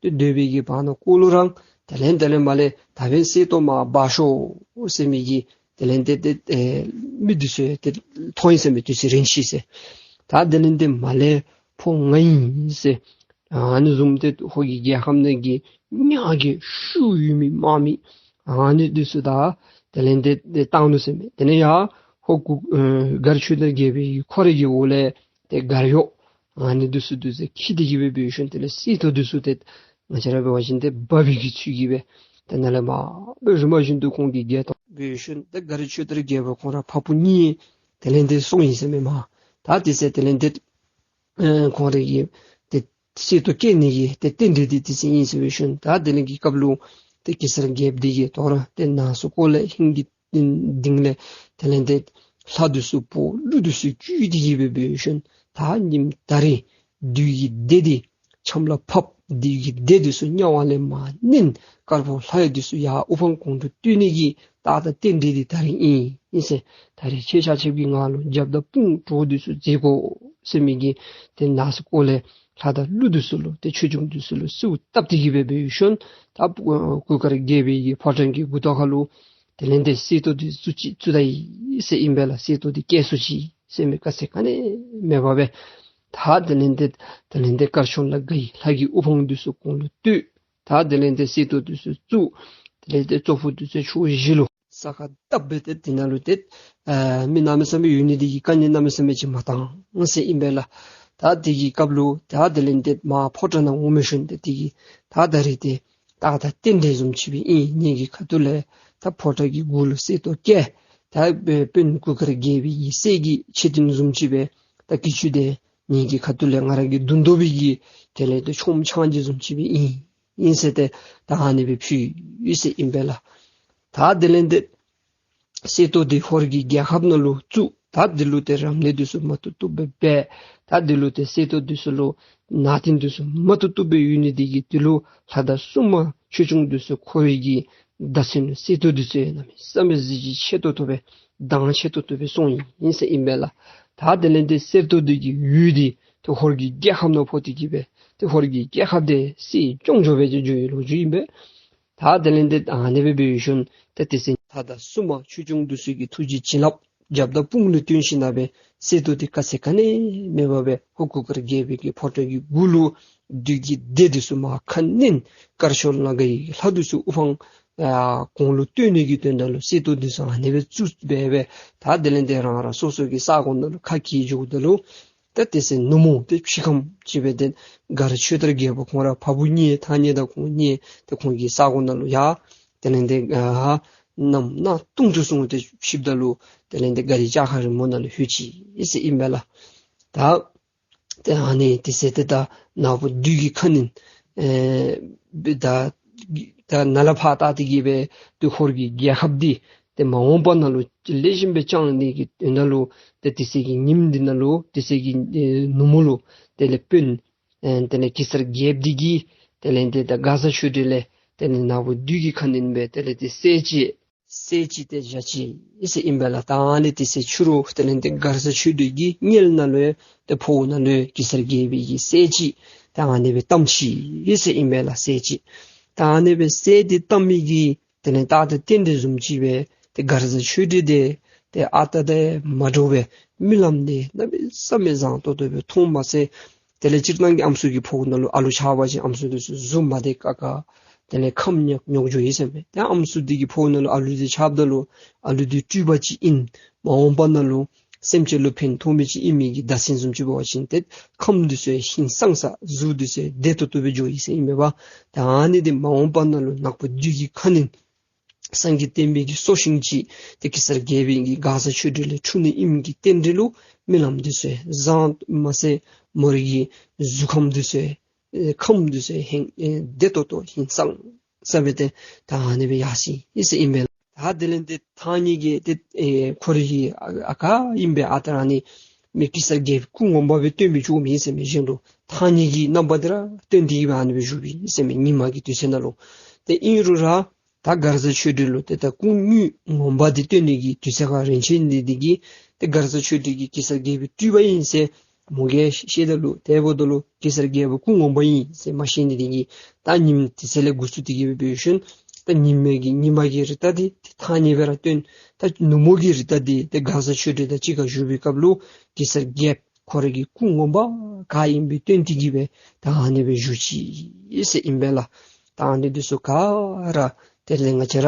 ཏེ་སྡོད་པའི་གི་བར་ན་ཀོ་ལོ་རང་དེ་ལས་དེ་ལས་མར་ལས་ད་འབདན་གསེར་ཏོག་མར་འབག་ཤོག་ཟེར་མི་གི་དེ་ལས་ཏེ་ཏེ་ཨེ་མི་འདི་ཚུ་ཡང་ཏེ་མཐོང་ཡི་ཟེར་མས། དུས་ཚོད་རན་ཅི་ཟེར། ད་དེ་ལས་ཏེ་མར་ལས་ཕོ་ང་ཨིན་ཟེར་ཨ་ནི་བཟུམ་ཏེ་ཧོར་གྱི་རྒྱལ་ཁམས་ནང་གི་ཉག་གི་ཤུགས་ཡོད་མི་དམག་མི་ཨ་ནི་འདི་ཚུ་དང་དེ་ལས་ཏེ་ཏེ་བཏང་ནུག་ཟེར་མས། དེ་ལས་ཡར་ཧོར་གུར་ཨེ་མགར་ཆོས་དར་རྒྱལ་པོའི་ཁོ་རའི་གི་འོག་ལས་ཏེ་མགར་གཡོག་ཨ་ནི་འདི་ཚུ་འདི་ཚུ་འཁྱིད་དེ་གི་སྦེ་འབད་ཞིནམ་དེ་ལས་གསེར་ཏོག་འདི་ཚུ་ཏེ་ང་བཅས་ར་འབད་བ་ཅིན་ཏེ་འབག་པའི་གི་ཚུལ་གྱིས་སྦེ་ཏེ་ནཱ་ལས་མར་སྦེ་རིམ་པ་བཞིན་དུ་ཁོང་གིས་རྒྱལ་དང་འབད་ཞིནམ་ཏེ་མགར་ཆོས་དར་རྒྱལ་པོ་ཁོང་ར་ཕ་བུ་གཉིས་དེ་ལས་ཏེ་སོང་ཡི་ཟེར་མས་མར། ད་དེ་ཚེ་དེ་ལས་ཏེ་ཨེ་ཁོང་རའི་གི་ཏེ་གསེར་ཏོག་སྐྱེལ་ནི་གི་ཏེ་རྟེན་འབྲེལ་འདི་དེ་ཚེ་ཨིན་ཟེར་བའི་ཤུལ་ད་དེ་ལས་ཀྱི་སྐབས་ལུ་ཏེ་གེ་སར་རྒྱལཔོ་འདི་གིས་དོ་རུང་ཏེ་ནང་སོ་ཀོ་ལས་ཧིང་གི་གཏིང་ལས་དེ་ལས་ཏེ་ལྷ་འདི་ཚུ་འབོ་ཀླུ་འདི་ཚུ་བསྐུལ་ཏེ་གི་སྦེ་འབད་བའི་ཤུལ་ད་ཉིནམ་ད་རིས་བདུད་ཀྱི་སྡེ་འདི་ཆམ་ལ་ཕབ། བདུད་ཀྱི་སྡེ་འདི་ཚུ་དམྱལ་བ་ལས་མར་མནན། དཀར་པོ་ལྷ་ཡུལ་འདི་ཚུ་ཡར་དབུ་འཕང་དགུང་དུ་བཏོན་ནི་གི་རྟགས་དང་རྟེན་འབྲེལ་འདི་ད་རིས་ཨིན་ཨིན་ཟེར། ད་རིས་ཁྱེད་ཆ་ཁྱབ་ཀྱིས་ང་ལུ་རྒྱབ་དང་དཔུང་གྲོགས་འདི་ཚུ་མཛད་དགོ་ཟེར་མི་གི་ཏེ་ནང་སོ་ཀོ་ལས་ལྷ་དང་ཀླུ་འདི་ཚུ་ལུ་ཏེ་ཆོས་སྐྱོང་འདི་ཚུ་ལུ་གསོལཝ་བཏབ་སྟེ་གི་སྦེ་འབད་བའི་ཤུལ་ད་གུར་དཀར་རྒྱལ་པོའི་གི་ཕོ་བྲང་གི་མགུ་ཏོ་ཁ་ལུ་དེ་ལས་ཏེ་གསེར་ཏོག་འདི་བཙུགས་ཅི་བཙུགས་ད་ཡི་ཟེར་ཨིན་པས་ལགས། གསེར་ཏོག་འདི་བསྐྱལ་སོ་ཅི་ཟེར་མི་དཀའ་ཚེགས་ག་ནི་མེད་པར་སྦེ་ད་དེ་ལས་ཏེ་དེ་ལས་ཏེ་དཀར་ཕྱོགས་ལ་དགའ་ཡི་ལྷ་གི་དབུ་འཕང་འདི་ཚུ་གོང་ལུ་བསྟོད། ད་དེ་ལས་ཏེ་གསེར་ཏོག་འདི་ཚུ་བཙུགས། དེ་ལས་ཏེ་ཅོག་ཕུག་འདི་ཚུ་ཕྱོགས་བཞི་ལུ་ས་ཁར་བརྡབ་སྦེ་ཏེ་དེ་ནང་ལུ་ཏེ་ཨ་མི་གནམ་མེད་ས་མེད་ཡོད་ནི་འདི་གིས་དཀའ་ངལ་གནམ་མེད་ས་མེད་ཅིག་མ་བཏང་ཟེར་ཨིན་པས་ལགས། ད་དེ་གི་སྐབས་ལུ་ད་དེ་ལས་ཏེ་མར་ཕོ་བྲང་ནང་འོང་མི་ཤུལ་ཏེ་དེ་གི་ད་ད་རིས་ཏེ་རྟགས་དང་རྟེན་འབྲེལ་བཟུམ་ཅིག་སྦེ་ཨིན། ངེ་གི་ཁ་ཐུག་ལས་ད་ཕོ་བྲང་གི་མགུ་ལུ་གསེར་ཏོག་བསྐྱལ། ད་དཔོན་གུར་དཀར་རྒྱལ་པོའི་གི་སྲས་ཀྱི་ཆེ་མཐུན་བཟུམ་ཅིག་སྦེ་ད་གི་ཅུང་ཏེ་ངེ་གི་ཁ་ཐུག་ལས་ང་ར་གི་འདུན་འདོགས་པའི་གི་དེ་ལས་ཏེ་ཆོམ་ཆང་ཅིག་བཟུམ་ཅིག་སྦེ་ཨིན་ཨིན་ཟེར་ཏེ་ད་ཨ་ནི་སྦེ་ཕུལ་ཡི་ཟེར་ཨིན་པས་ལགས། ད་དེ་ལས་ཏེ་གསེར་ཏོག་འདི་ཧོར་གྱི་རྒྱལ་ཁབ་ནང་ལུ་བཙུགས། ད་འདི་ལུ་ཏེ་རབ་གནས་འདི་ཚུ་མ་བཏུབ་བཏུབ་སྦེ་འབད། ད་འདི་ལུ་ཏེ་གསེར་ཏོག་འདི་ཚུ་ལུ་ནང་རྟེན་འདི་ཚུ་མ་བཏུབ་བཏུབ་སྦེ་ཡོད་ནི་འདི་གིས་འདི་ལུ་ལྷ་དང་སྲུང་མ་ཆོས་སྐྱོང་འདི་ཚུ་འཁོར་བའི་གི་བརྡ་མཚོན་གསེར་ཏོག་འདི་ཚུ་ཡང་གནམ་མེད་ས་མེད་གཟི་བརྗིད་ཆེ་ཏོག་ཏོ་སྦེ་མདངས་ཆེ་ཏོག་ཏོ་སྦེ་སོང་ཡི་ཨིན་ཟེར་ཨིན་པས་ལགས། ད་དེ་ལས་ཏེ་གསེར་ཏོག་འདི་གི་འོད་འདི་ཏེ་ཧོར་གྱི་རྒྱལ་ཁབ་ནང་ཕོག་སྟེ་གི་སྦེ་ཏེ་ཧོར་གྱི་རྒྱལ་ཁབ་འདི་གསེར་ལྗོངས་འགྱོ་སྦེ་ཅིག་འགྱོ་བའི་ལོ་རྒྱུས་ཨིན་པས། ད་དེ་ལས་ཏེ་ཨ་ནི་སྦེ་འབད་བའི་ཤུལ་ཏེ་དེ་ཚེ་ལྷ་དང་སྲུང་མ་ཆོས་སྐྱོང་འདི་ཚུ་གི་ཐུགས་རྗེ་བྱིན་རླབས་རྒྱབ་དང་དཔུང་ལུ་བརྟེན་ཞིནམ་ལས་གསེར་ཏོག་འདི་དཀའ་ཚེགས་ག་ནི་མེད་པར་སྦེ་ཧོར་གུར་དཀར་རྒྱལ་པོའི་གི་ཕོ་བྲང་གི་མགུ་ལུ་བདུད་ཀྱི་སྡེ་འདི་ཚུ་མར་ཁ་མནན། དཀར་ཕྱོགས་ལ་དགའ་ཡི་ལྷ་འདི་ཚུ་དབུ་འཕང་ཨ་གོང་ལུ་བསྟོད་ནི་གི་དོན་དག་ལུ་གསེར་ཏོག་འདི་ཚུ་ཨ་ནི་སྦེ་བཙུགས་སྦེ་སྦེ་ད་དེ་ལས་ཏེ་རང་རང་སོ་སོ་གི་ས་གོ་ནང་ལུ་ཁ་གྱེས་འགྱོཝ་ད་ལུ་ད་དེ་ཚེ་ནུབ་མོ་ཏེ་ཕྱེད་ཁམས་ཅིག་སྦེ་ཏེ་མགར་ཆོས་དར་རྒྱལ་པོ་ཁོང་ར་ཕ་བུ་གཉིས་ཐང་གཉིས་དང་ཁོང་གཉིས་ཏེ་ཁོང་གི་ས་གོ་ནང་ལུ་ཡར་དེ་ལས་ཏེ་ཨ་གནམ་གནག་དུང་དུ་སོང་སྟེ་ཕྱིནམ་ད་ལུ་དེ་ལས་ཏེ་མགར་བའི་ལྕགས་མཁར་རིང་མོ་ནང་ལུ་ལྷོད་ཅི་ཟེར་ཨིན་པས་ལགས། ད་ཏེ་ཨ་ནི་དེ་ཚེ་ཏེ་ད་ནག་པོ་བདུད་ཀྱིས་ཁ་མནན་ཨེ་ད་ད་ནཱ་ལས་ཕར་ད་དེ་གི་སྦེ་ཏེ་ཧོར་གྱི་རྒྱལ་ཁབ་འདི་ཏེ་མ་འོངས་པ་ནང་ལུ་ལེགས་ཤོམ་སྦེ་བཅང་ནི་གི་དོན་དག་ལུ་ཏེ་དེ་ཚེ་གི་ཉིནམ་འདི་ནང་ལུ་དེ་ཚེ་གི་ཨེ་ནུབ་མོ་ལུ་དེ་ལས་དཔོན་ཨེ་དེ་ལས་གེ་སར་རྒྱལཔོ་འདི་གིས་དེ་ལས་ཏེ་ད་མགར་བཟའ་ཆོས་སྒྲོན་ལས་དེ་ལས་ནག་པོ་བདུད་ཀྱིས་ཁ་མནན་སྦེ་དེ་ལས་ཏེ་གསད་ཅི། གསད་ཅི་ཏེ་བཞག་ཅི་ཟེར་ཨིན་པས་ལགས། ད་ཨ་ནི་དེ་ཚེ་ཕྱི་རུ་དེ་ལས་ཏེ་མགར་བཟའ་ཆོས་སྒྲོན་གྱི་མངལ་ནང་ལུ་ཏེ་ཕོཝ་ནང་ལུ་གེ་སར་རྒྱལ་པོའི་གི་གསད་ཅི་ཏེ་ཨ་ནི་སྦེ་བཏམས་ཅི་ཟེར་ཨིན་པས་ལགས། གསད་ཅི་ཏེ་ཨ་ནི་སྦེ་གསད་དེ་བཏམས་མི་གི་དེ་ལས་རྟགས་དང་རྟེན་འབྲེལ་བཟུམ་ཅིག་སྦེ་ཏེ་མགར་བཟའ་ཆོས་སྒྲོན་འདི་ཏེ་ཨ་རྟག་དང་མ་འདྲཝ་སྦེ་རྨི་ལམ་འདི་གནམ་མེད་ས་མེད་བཟང་ཏོག་ཏོ་སྦེ་མཐོངམ་མ་ཚད་དེ་ལས་སྤྱིར་བཏང་གི་ཨམ་སྲུ་གི་ཕོཝ་ནང་ལུ་ཨ་ལུ་ཆགས་པ་ཅིན་ཨམ་སྲུ་འདི་ཚུ་གཟུགས་མ་བདེ་ཁག་ཁ་དེ་ལས་ཁམས་ཉོག་ཉོག་འགྱོ་ཡི་ཟེར་མས། ཏེ་ཨམ་སྲུ་འདི་གི་ཕོཝ་ནང་ལུ་ཨ་ལུ་འདི་ཆགསཔ་ད་ལུ་ཨ་ལུ་འདི་སྤྲུལ་པ་ཅིག་ཨིན། མ་འོངས་པ་ནང་ལུ་ སེམས་ཅན་ལུ་ཕན་ཐོགས་མི་ཅིག་ཨིན་མི་གི་བརྡ་མཚོན་བཟུམ་ཅིག་འབད་བ་ཅིན་ཏེ་ཁམས་འདི་ཚུ་ཧིང་སངས་ས་གཟུགས་འདི་ཚུ་བདེ་ཏོག་ཏོ་སྦེ་འགྱོཝ་ཨིན་ཟེར་ཨིན་པས་པ། ད་ཨ་ནི་འདི་མ་འོངས་པ་ནང་ལུ་ནག་པོ་བདུད་ཀྱི་ཁ་གནོན་སངས་རྒྱས་བསྟན་པའི་གི་སྲོག་ཤིང་ཅིག་ཏེ་གེ་སར་རྒྱལ་པོའི་གི་མགར་བཟའ་ཆོས་སྒྲོན་ལས་འཁྲུངས་ནི་ཨིནམ་གི་རྟེན་འབྲེལ་ལུ་རྨི་ལམ་འདི་ཚུ་བཟང་མ་ཚད་མོ་རའི་གི་གཟུགས་ཁམས་འདི་ཚུ་ཨེ་ཁམས་འདི་ཚུ་ཧིང་ཨེ་བདེ་ཏོག་ཏོ་ཧིང་སངས་ས་སྦེ་ཏེ་ད་ཨ་ནི་སྦེ་ཡར་སོ་ཡི་ཟེར་ཨིན་པས་ལགས། ད་དེ་ལས་ཏེ་ཐང་རྙེད་ཀྱིས་ཏེ་ཨེ་ཁོ་རའི་གི་ཨ་ཨ་ཁ་ཨིན་པས། ཨ་རྟག་ར་ཨ་ནི་མི་གེ་སར་རྒྱལཔོ་སྐུ་ངོ་མ་སྦེ་སྟོན་མི་བཅུག་མི་ཟེར་མི་གཞན་ལུ་ཐང་རྙེད་ཀྱི་རྣམ་པ་འདི་ར་སྟོན་ཏེ་གི་སྦེ་ཨ་ནི་སྦེ་བཞུགས་པས་ཟེར་མི་ཉིན་མ་གི་དུས་ཚོད་ནང་ལུ། ཏེ་ཨིན་རུང་ར་ད་མགར་བཟའ་ཆོས་སྒྲོན་ལུ་ཏེ་ད་སྐུ་དངོས་ངོ་མ་འདི་སྟོན་ནི་གི་དུས་ཚོད་ཁར་རན་ཆི་ནི་འདི་གིས་ཏེ་མགར་བཟའ་ཆོས་སྒྲོན་གྱིས་གེ་སར་རྒྱལ་པོའི་སྤྲུལ་པ་ཨིན་ཟེར་མོ་གིས་ཤེས་ད་ལུ་དེ་འབདཝ་ད་ལུ་གེ་སར་རྒྱལ་པོ་སྐུ་ངོ་མ་ཨིན་ཟེར་མ་ཤེས་ནི་འདི་གིས་ད་ཉིནམ་དེ་ཚེ་ལས་འགོ་བཙུགས་ཏེ་གི་སྦེ་འབད་ཞིནམ་ད་ཉིན་མའི་གི་ཉིན་མ་གི་རི་དྭགས་འདི་ཏེ་ཐང་རྙེད་སྦེ་ར་སྟོན། ད་ནུབ་མོ་གི་རི་དྭགས་འདི་ཏེ་མགར་བཟའ་ཆོས་སྒྲོན་དང་གཅིག་ཁར་བཞུགས་པའི་སྐབས་ལུ་གེ་སར་རྒྱལཔོ་ཁོ་རའི་གི་སྐུ་ངོ་མ་ག་ཨིནམ་སྦེ་སྟོན་ཏེ་གི་སྦེ་ད་ཨ་ནི་སྦེ་བཞུགས་ཅི་ཟེར་ཨིན་པས་ལགས། ད་ཨ་ནི་འདི་ཚུ་ག་ར་དེ་ལས་ང་བཅས་ར་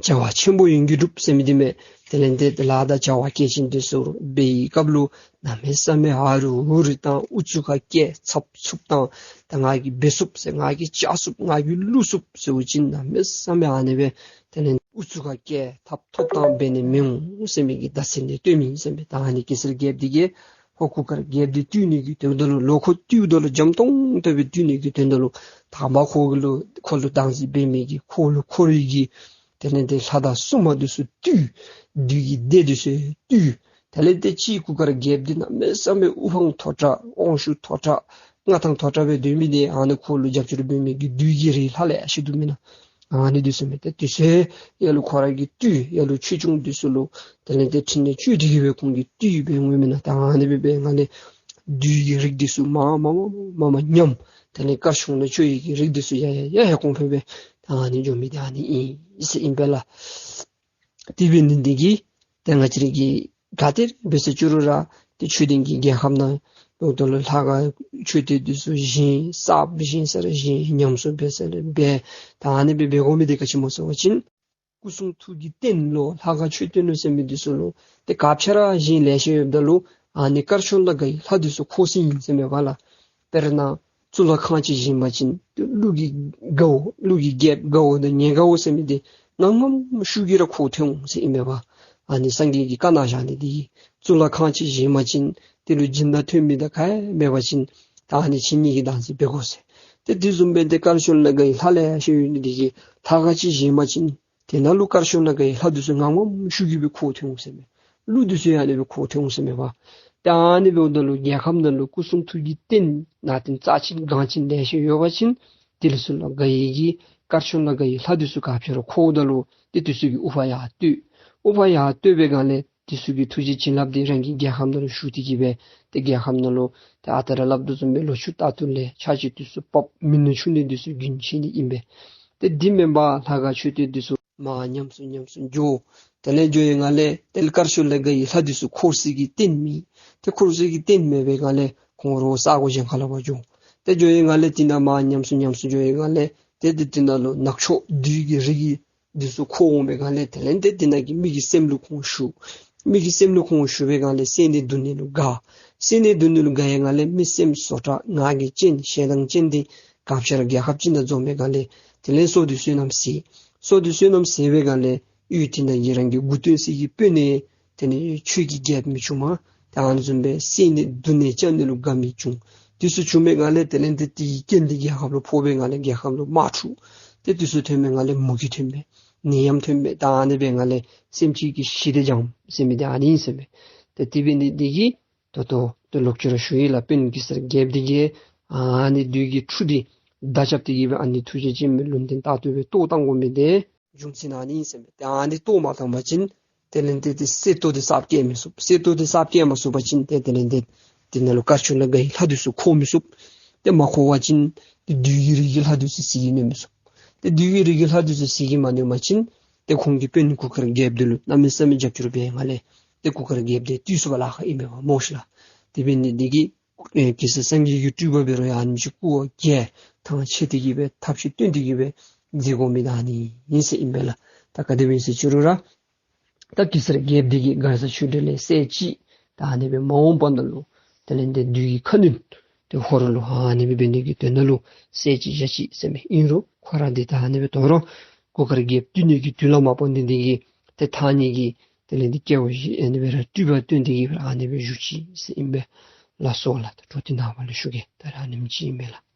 བྱ་བ་ཆེན་པོ་ཡོན་གྱིས་གྲུབ་ཟེར་མི་འདི་མས། དེ་ལས་ཏེ་ལཱ་དང་བྱ་བ་གལ་ཆེན་འདི་ཚུ་འབད་བའི་སྐབས་ལུ་གནམ་མེད་ས་མེད་ཧ་རུ་ཧུ་རུ་བཏང་། ཨུ་ཚུགས་ཁར་བཀལ་ཚབ་ཚུབ་བཏང་། ད་ང་གིས་འབད་ཚུགས་ཟེར་ང་གིས་བཅག་ཚུགས་ང་གིས་བླུག་ཚུགས་ཟེར་བ་ཅིན་གནམ་མེད་ས་མེད་ཨ་ནི་སྦེ་དེ་ལས་ཨུ་ཚུགས་ཁར་བཀལ་ཐབ་ཐོབ་བཏང་འབད་ནི་མི་འོང་ཟེར་མི་གི་བརྡ་མཚོན་འདི་སྟོན་མི་ཨིན་ཟེར་མས། ད་ཨ་ནི་གེ་སར་རྒྱལཔོ་འདི་གིས་ཧོར་གུར་དཀར་རྒྱལཔོ་འདི་བཏུལ་ནི་གི་དོན་དག་ལུ་ལོག་ཁོ་བཏུལཝ་ད་ལུ་འཇམ་ཏོང་ཏོ་སྦེ་བཏུལ་ནི་གི་དོན་དག་ལུ་དང་པ་ཁོ་གི་ལུ་ཁོ་ལུ་བདག་འཛིན་འབད་མི་གི་ཁོ་ལུ་ཁོ་རའི་གི་དེ་ལས་ཏེ་ལྷ་དང་སྲུང་མ་འདི་ཚུ་བཏུལ། བདུད་ཀྱི་སྡེ་འདི་ཚུ་བཏུལ། དེ་ལས་ཏེ་གཅིག་གུར་དཀར་རྒྱལཔོ་འདི་གནམ་མེད་ས་མེད་དབུ་འཕང་མཐོ་དྲགས་དབང་ཤུགས་མཐོ་དྲགས་མངའ་ཐང་མཐོ་དྲགས་སྦེ་སྡོད་མི་འདི་ཨ་ནི་ཁོ་ལུ་རྒྱབ་སྐྱོར་འབད་མི་གི་བདུད་ཀྱི་རིགས་ལྷ་ལེ་ཤ་འདུག་མེན་ན། ཨ་ནི་འདི་ཚུ་མས། ཏེ་དེ་ཚུ་ཡར་ལུ་ཁོ་ར་གིས་བཏུལ། ཡར་ལུ་ཆོས་སྐྱོང་འདི་ཚུ་ལུ་དེ་ལས་ཏེ་ཕྲིན་ལས་བཅོལ་ཏེ་གི་སྦེ་ཁོང་གིས་བཏུལ་འབད་འོང་མེན་ན། ད་ཨ་ནི་སྦེ་འབད་སྒང་ལས་བདུད་ཀྱི་རིགས་འདི་ཚུ་མར་མར་མར་མར་མར་ཉམས། དེ་ལས་དཀར་ཕྱོགས་ལུ་བཅོལ་ཡི་གི་རིགས་འདི་ཚུ་ཡར་ཡར་ཡར་ཡར་གོང་འཕེལ་སྦེ་ད་ཨ་ནི་འགྱོ་མི་འདི་ཨ་ནི་ཨིན་ཟེར་ཨིན་པས་ལགས། དེ་འབད་ནི་འདི་གིས་ཏེ་ང་བཅས་ར་གིས་ག་ཏེ་འབད་ཟེར་ཅི་རུང་ར་ཏེ་ཆོས་ལྡན་གྱི་རྒྱལ་ཁམས་ནང་ལོག་ད་ལུ་ལྷ་ཁང་མཆོད་རྟེན་འདི་ཚུ་བཞེངས། གསརཔ་བཞེངས་ས་ར་བཞེངས། ཉམས་གསོ་འབད་ས་ར་འབད། ད་ཨ་ནི་སྦེ་འབད་དགོ་མི་འདི་ག་ཅི་སྨོ་ཟེར་བ་ཅིན་སྐུ་གསུང་ཐུགས་ཀྱི་རྟེན་ལུ་ལྷ་ཁང་མཆོད་རྟེན་ལུ་ཟེར་མི་འདི་ཚུ་ལུ་ཏེ་ག་ཅི་ར་བཞེངས་ལེ་ཤ་ཡོདཔ་ད་ལུ་ཨ་ནི་དཀར་ཕྱོགས་ལ་དགའ་བའི་ལྷ་འདི་ཚུ་མཁོ་ས་ཨིན་ཟེར་མས་པ་ལགས། དཔེར་ན་གཙུག་ལག་ཁང་ཅིག་བཞེངས་པ་ཅིན་ཏེ་ཀླུ་གི་དགའ་བོ་ཀླུ་གི་རྒྱལཔོ་དགའ་བོ་དང་ཉེ་དགའ་བོ་ཟེར་མི་འདི་ངམ་ངམ་ཤུགས་ཀྱིས་ར་མཁོ་ཐོན་འོང་ཟེར་ཨིན་མས་པ། ཨ་ནི་སངས་རྒྱས་ཀྱིས་བཀའ་གནང་བཞག་ནི་འདི་གིས་གཙུག་ལག་ཁང་ཅིག་བཞེངས་པ་ཅིན་དེ་ལུ་སྦྱིན་བདག་ཐོན་མི་དང་ག་ཡང་མེད་པ་ཅིན་ད་ཨ་ནི་ཁྱེད་གཉིས་ཀྱིས་བདག་འཛིན་འབད་དགོ་ཟེར། ཏེ་དེ་བཟུམ་སྦེ་ཏེ་དཀར་ཕྱོགས་ལ་དགའ་བའི་ལྷ་ལེ་ཤ་ཡོད་ནི་འདི་གིས་ལྷ་ཁང་ཅིག་བཞེངས་པ་ཅིན་དེ་ནང་ལུ་དཀར་ཕྱོགས་ལ་དགའ་བའི་ལྷ་འདི་ཚུ་ངམ་ངམ་ཤུགས་ཀྱིས་སྦེ་མཁོ་ཐོན་འོང་ཟེར་མས། ཀླུ་འདི་ཚུ་ཡང་ཨ་ནི་སྦེ་མཁོ་ཐོན་འོང་ཟེར་མས་པ། ཏེ་ཨ་ནི་འབདཝ་ད་ལུ་རྒྱལ་ཁམས་ནང་ལུ་སྐུ་གསུང་ཐུགས་ཀྱི་རྟེན་ནང་རྟེན་རྩ་ཆེན་འགངས་ཆེན་ལེ་ཤ་ཡོད་པ་ཅིན་དེ་ལུ་ཚུ་ལུ་དགའ་བའི་གི་དཀར་ཕྱོགས་ལ་དགའ་བའི་ལྷ་འདི་ཚུ་ག་ཅི་ར་མཁོཝ་ད་ལུ་ཏེ་དེ་ཚུ་གིས་དབུ་འཕང་ཡར་བསྟོད། དབུ་འཕང་ཡར་བསྟོད་པའི་སྒང་ལས་དེ་ཚུ་གི་ཐུགས་རྗེ་བྱིན་རླབས་འདི་རང་གི་རྒྱལ་ཁམས་ནང་ལུ་ཞུགས་ཏེ་གི་སྦེ་ཏེ་རྒྱལ་ཁམས་ནང་ལུ་ཏེ་ཨ་རྟག་ར་སླབ་དོ་བཟུམ་སྦེ་ལོ་ཕྱུགས་རྟག་ཏུ་ལེགས། ཆར་ཆུ་འདི་ཚུ་འབབ། མི་ནུབ་ཆུ་ནུབ་འདི་ཚུ་རྒྱུན་ཆད་ནི་ཨིན་པས། ཏེ་འདི་མེན་པར་ལྷ་ཁང་མཆོད་རྟེན་འདི་ཚུ་མར་ཉམས་སུ་ཉམས་སུ་འགྱོ། དེ་ལས་འགྱོ་བའི་སྒང་ལས་ཏེ་དཀར་ཕྱོགས་ལ་དགའ་བའི་ལྷ་འདི་ཚུ་འཁོར་སའི་གི་རྟེན་མེད། ཏེ་འཁོར་སའི་གི་རྟེན་མེད་པའི་སྒང་ལས་ཁོང་ར་ས་གོ་གཞན་ཁ་ལུ་ཕར་འགྱོ། ཏེ་འགྱོ་བའི་སྒང་ལས་དེ་ནང་མར་ཉམས་སུ་ཉམས་སུ་འགྱོ་བའི་སྒང་ལས་ཏེ་དེ་དེ་ནང་ལུ་ནག་ཕྱོགས་བདུད་ཀྱི་རིགས་ཀྱི་འདི་ཚུ་འཁོར་འོང་པའི་སྒང་ལས་དེ་ལས་ཏེ་དེ་ནང་གི་མི་གི་སེམས་ལུ་ཁོང་ཞུགས། མི་གི་སེམས་ལུ་ཁོང་ཞུགས་པའི་སྒང་ལས་བསད་ནི་རྡུང་ནི་ལུ་དགའ། བསད་ནི་རྡུང་ནི་ལུ་དགའ་བའི་སྒང་ལས་མི་སེམས་བཟོ་དྲགས་ང་རྒྱལ་ཅན་ཞེ་སྡང་ཅན་འདི་ག་ཅི་ར་རྒྱལ་ཁབ་ཅིག་ནང་འཛོམས་པའི་སྒང་ལས་དེ་ལས་སྲོག་འདི་བསོད་ནམས་ཟད། སྲོག་འདི་བསོད་ནམས་ཟད་པའི་སྒང་ལས་ཡུལ་དེ་ནང་གི་རང་གི་མགུ་སྟོན་སའི་གི་དཔོན་ནི་དེ་ནི་ཆོས་ཀྱི་རྒྱལཔོ་མི་བྱུང་མས། ཏེ་ཨ་ནི་བཟུམ་སྦེ་བསད་ནི་རྡུང་ནི་རྐྱབ་ནི་ལུ་དགའ་མི་བྱུང་། དེ་ཚུ་བྱུང་པའི་སྒང་ལས་དེ་ལས་ཏེ་དེའི་རྐྱེན་འདི་རྒྱལ་ཁབ་ལུ་ཕོག་པའི་སྒང་ལས་རྒྱལ་ཁབ་ལུ་དམག་འཁྲུག། ཏེ་དེ་ཚུ་ཐོན་པའི་སྒང་ལས་མུ་གེ་ཐོན་པས། ནད་ཡམས་ཐོན་པས། ད་ཨ་ནི་སྦེ་སྒང་ལས་སེམས་ཅན་གྱི་ཞི་བདེ་འབྱུངམ་ཟེར་མི་འདི་ཨ་ནི་ཨིན་ཟེར་མས། ཏེ་དེ་འབད་ནི་འདི་གིས་ད་ལྟོ་ཏེ་ལོག་ཅི་ར་ཞུ་ཡི་ལགས། དཔོན་གེ་སར་རྒྱལཔོ་འདི་གིས་ཨ་ནི་བདུད་ཀྱི་ཁྲུ་འདི་མདའ་རྐྱབ་སྟེ་གི་སྦེ་ཨ་ནི་ཐུགས་རྗེ་ཅན་མའི་ལུང་བསྟན་རྟག་ཏུ་སྦེ་གཏོར་བཏང་དགོ་མི་འདི་རྒྱུ་མཚན་ཨ་ནི་ཨིན་ཟེར་མས། ཏེ་ཨ་ནི་གཏོར་མ་བཏང་པ་ཅིན་དེ་ལས་ཏེ་ཏེ་གསེར་ཏོག་འདི་གསརཔ་བཀལ་མི་ཚུགས། གསེར་ཏོག་འདི་གསརཔ་བཀལ་མ་ཚུགས་པ་ཅིན་ཏེ་དེ་ལས་ཏེ་དེ་ནང་ལུ་དཀར་ཕྱོགས་ལ་དགའ་བའི་ལྷ་འདི་ཚུ་འཁོར་མི་ཚུགས། ཏེ་མ་འཁོར་བ་ཅིན་ཏེ་བདུད་ཀྱི་རིགས་ཀྱི་ལྷ་འདི་ཚུ་ཟིལ་གྱིས་གནོན་མི་ཚུགས། ཏེ་བདུད་ཀྱི་རིགས་ཀྱི་ལྷ་འདི་ཚུ་ཟིལ་གྱིས་མ་གནོན་པ་ཅིན་ཏེ་ཁོང་གིས་དཔོན་གུར་དཀར་རྒྱལཔོ་འདི་ལུ་གནམ་མེད་ས་མེད་རྒྱབ་སྐྱོར་འབད་བའི་སྒང་ལས་ཏེ་གུར་དཀར་རྒྱལཔོ་འདི་བཏུལ་ཚུགས་པར་ལཱ་ཁག་ཨིན་པས་པ་སྨོ་ཤེས་ལགས། དེ་འབད་ནི་འདི་གིས་ཨེ་གེ་སར་སངས་རྒྱས་ཀྱི་སྤྲུལ་པ་འབད་རུང་ཡང་ཨ་ནེམ་ཅིག་སྐུ་འོ་བརྒྱལ་ཐང་ཆད་དེ་གི་སྦེ་ཐབས་ཤེས་བཏོན་ཏེ་གི་སྦེ་མཛད་དགོ་མི་ད་ཨ་ནི་ཨིན་ཟེར་ཨིན་པས་ལགས། ད་ག་དེ་སྦེ་ཨིན་ཟེར་ཅི་རུང་ར་ ད་གེ་སར་རྒྱལཔོ་འདི་གིས་མགར་ས་ཆོས་སྒྲོན་ལས་གསལ་ཅིག་ད་ཨ་ནི་སྦེ་མ་འོངས་པ་ནང་ལུ་དེ་ལས་འདི་བདུད་ཀྱི་ཁ་གནོན་དེ་ཧོར་ལུ་ཨ་ནི་སྦེ་འབད་ནི་གི་དོན་ལུ་གསལ་ཅིག་བཞག་ཅི་ཟེར་མི་ཨིན་རུང་ཁོ་ར་འདི་ད་ཨ་ནི་སྦེ་དོ་རུང་གུར་དཀར་རྒྱལཔོ་བཏུལ་ནི་གི་དུས་ལ་མ་བབ་ནི་འདི་གིས་ཏེ་ཐང་རྙེད་ཀྱི་དེ་ལས་འདི་སྐྱེ་བ་བཞི་ཨ་ནི་སྦེ་ར་སྤྲུལ་པ་སྟོན་ཏེ་གིས་ཨ་ནི་སྦེ་བཞུགས་ཅི་ཟེར་ཨིན་པས། ལགས་སོ་ལགས། ད་འཕྲོ་འདི་ནངས་པ་ལུ་ཞུ་གེ། ད་རེས་ཨ་ནེམ་ཅིག་ཨིན་མས་ལགས།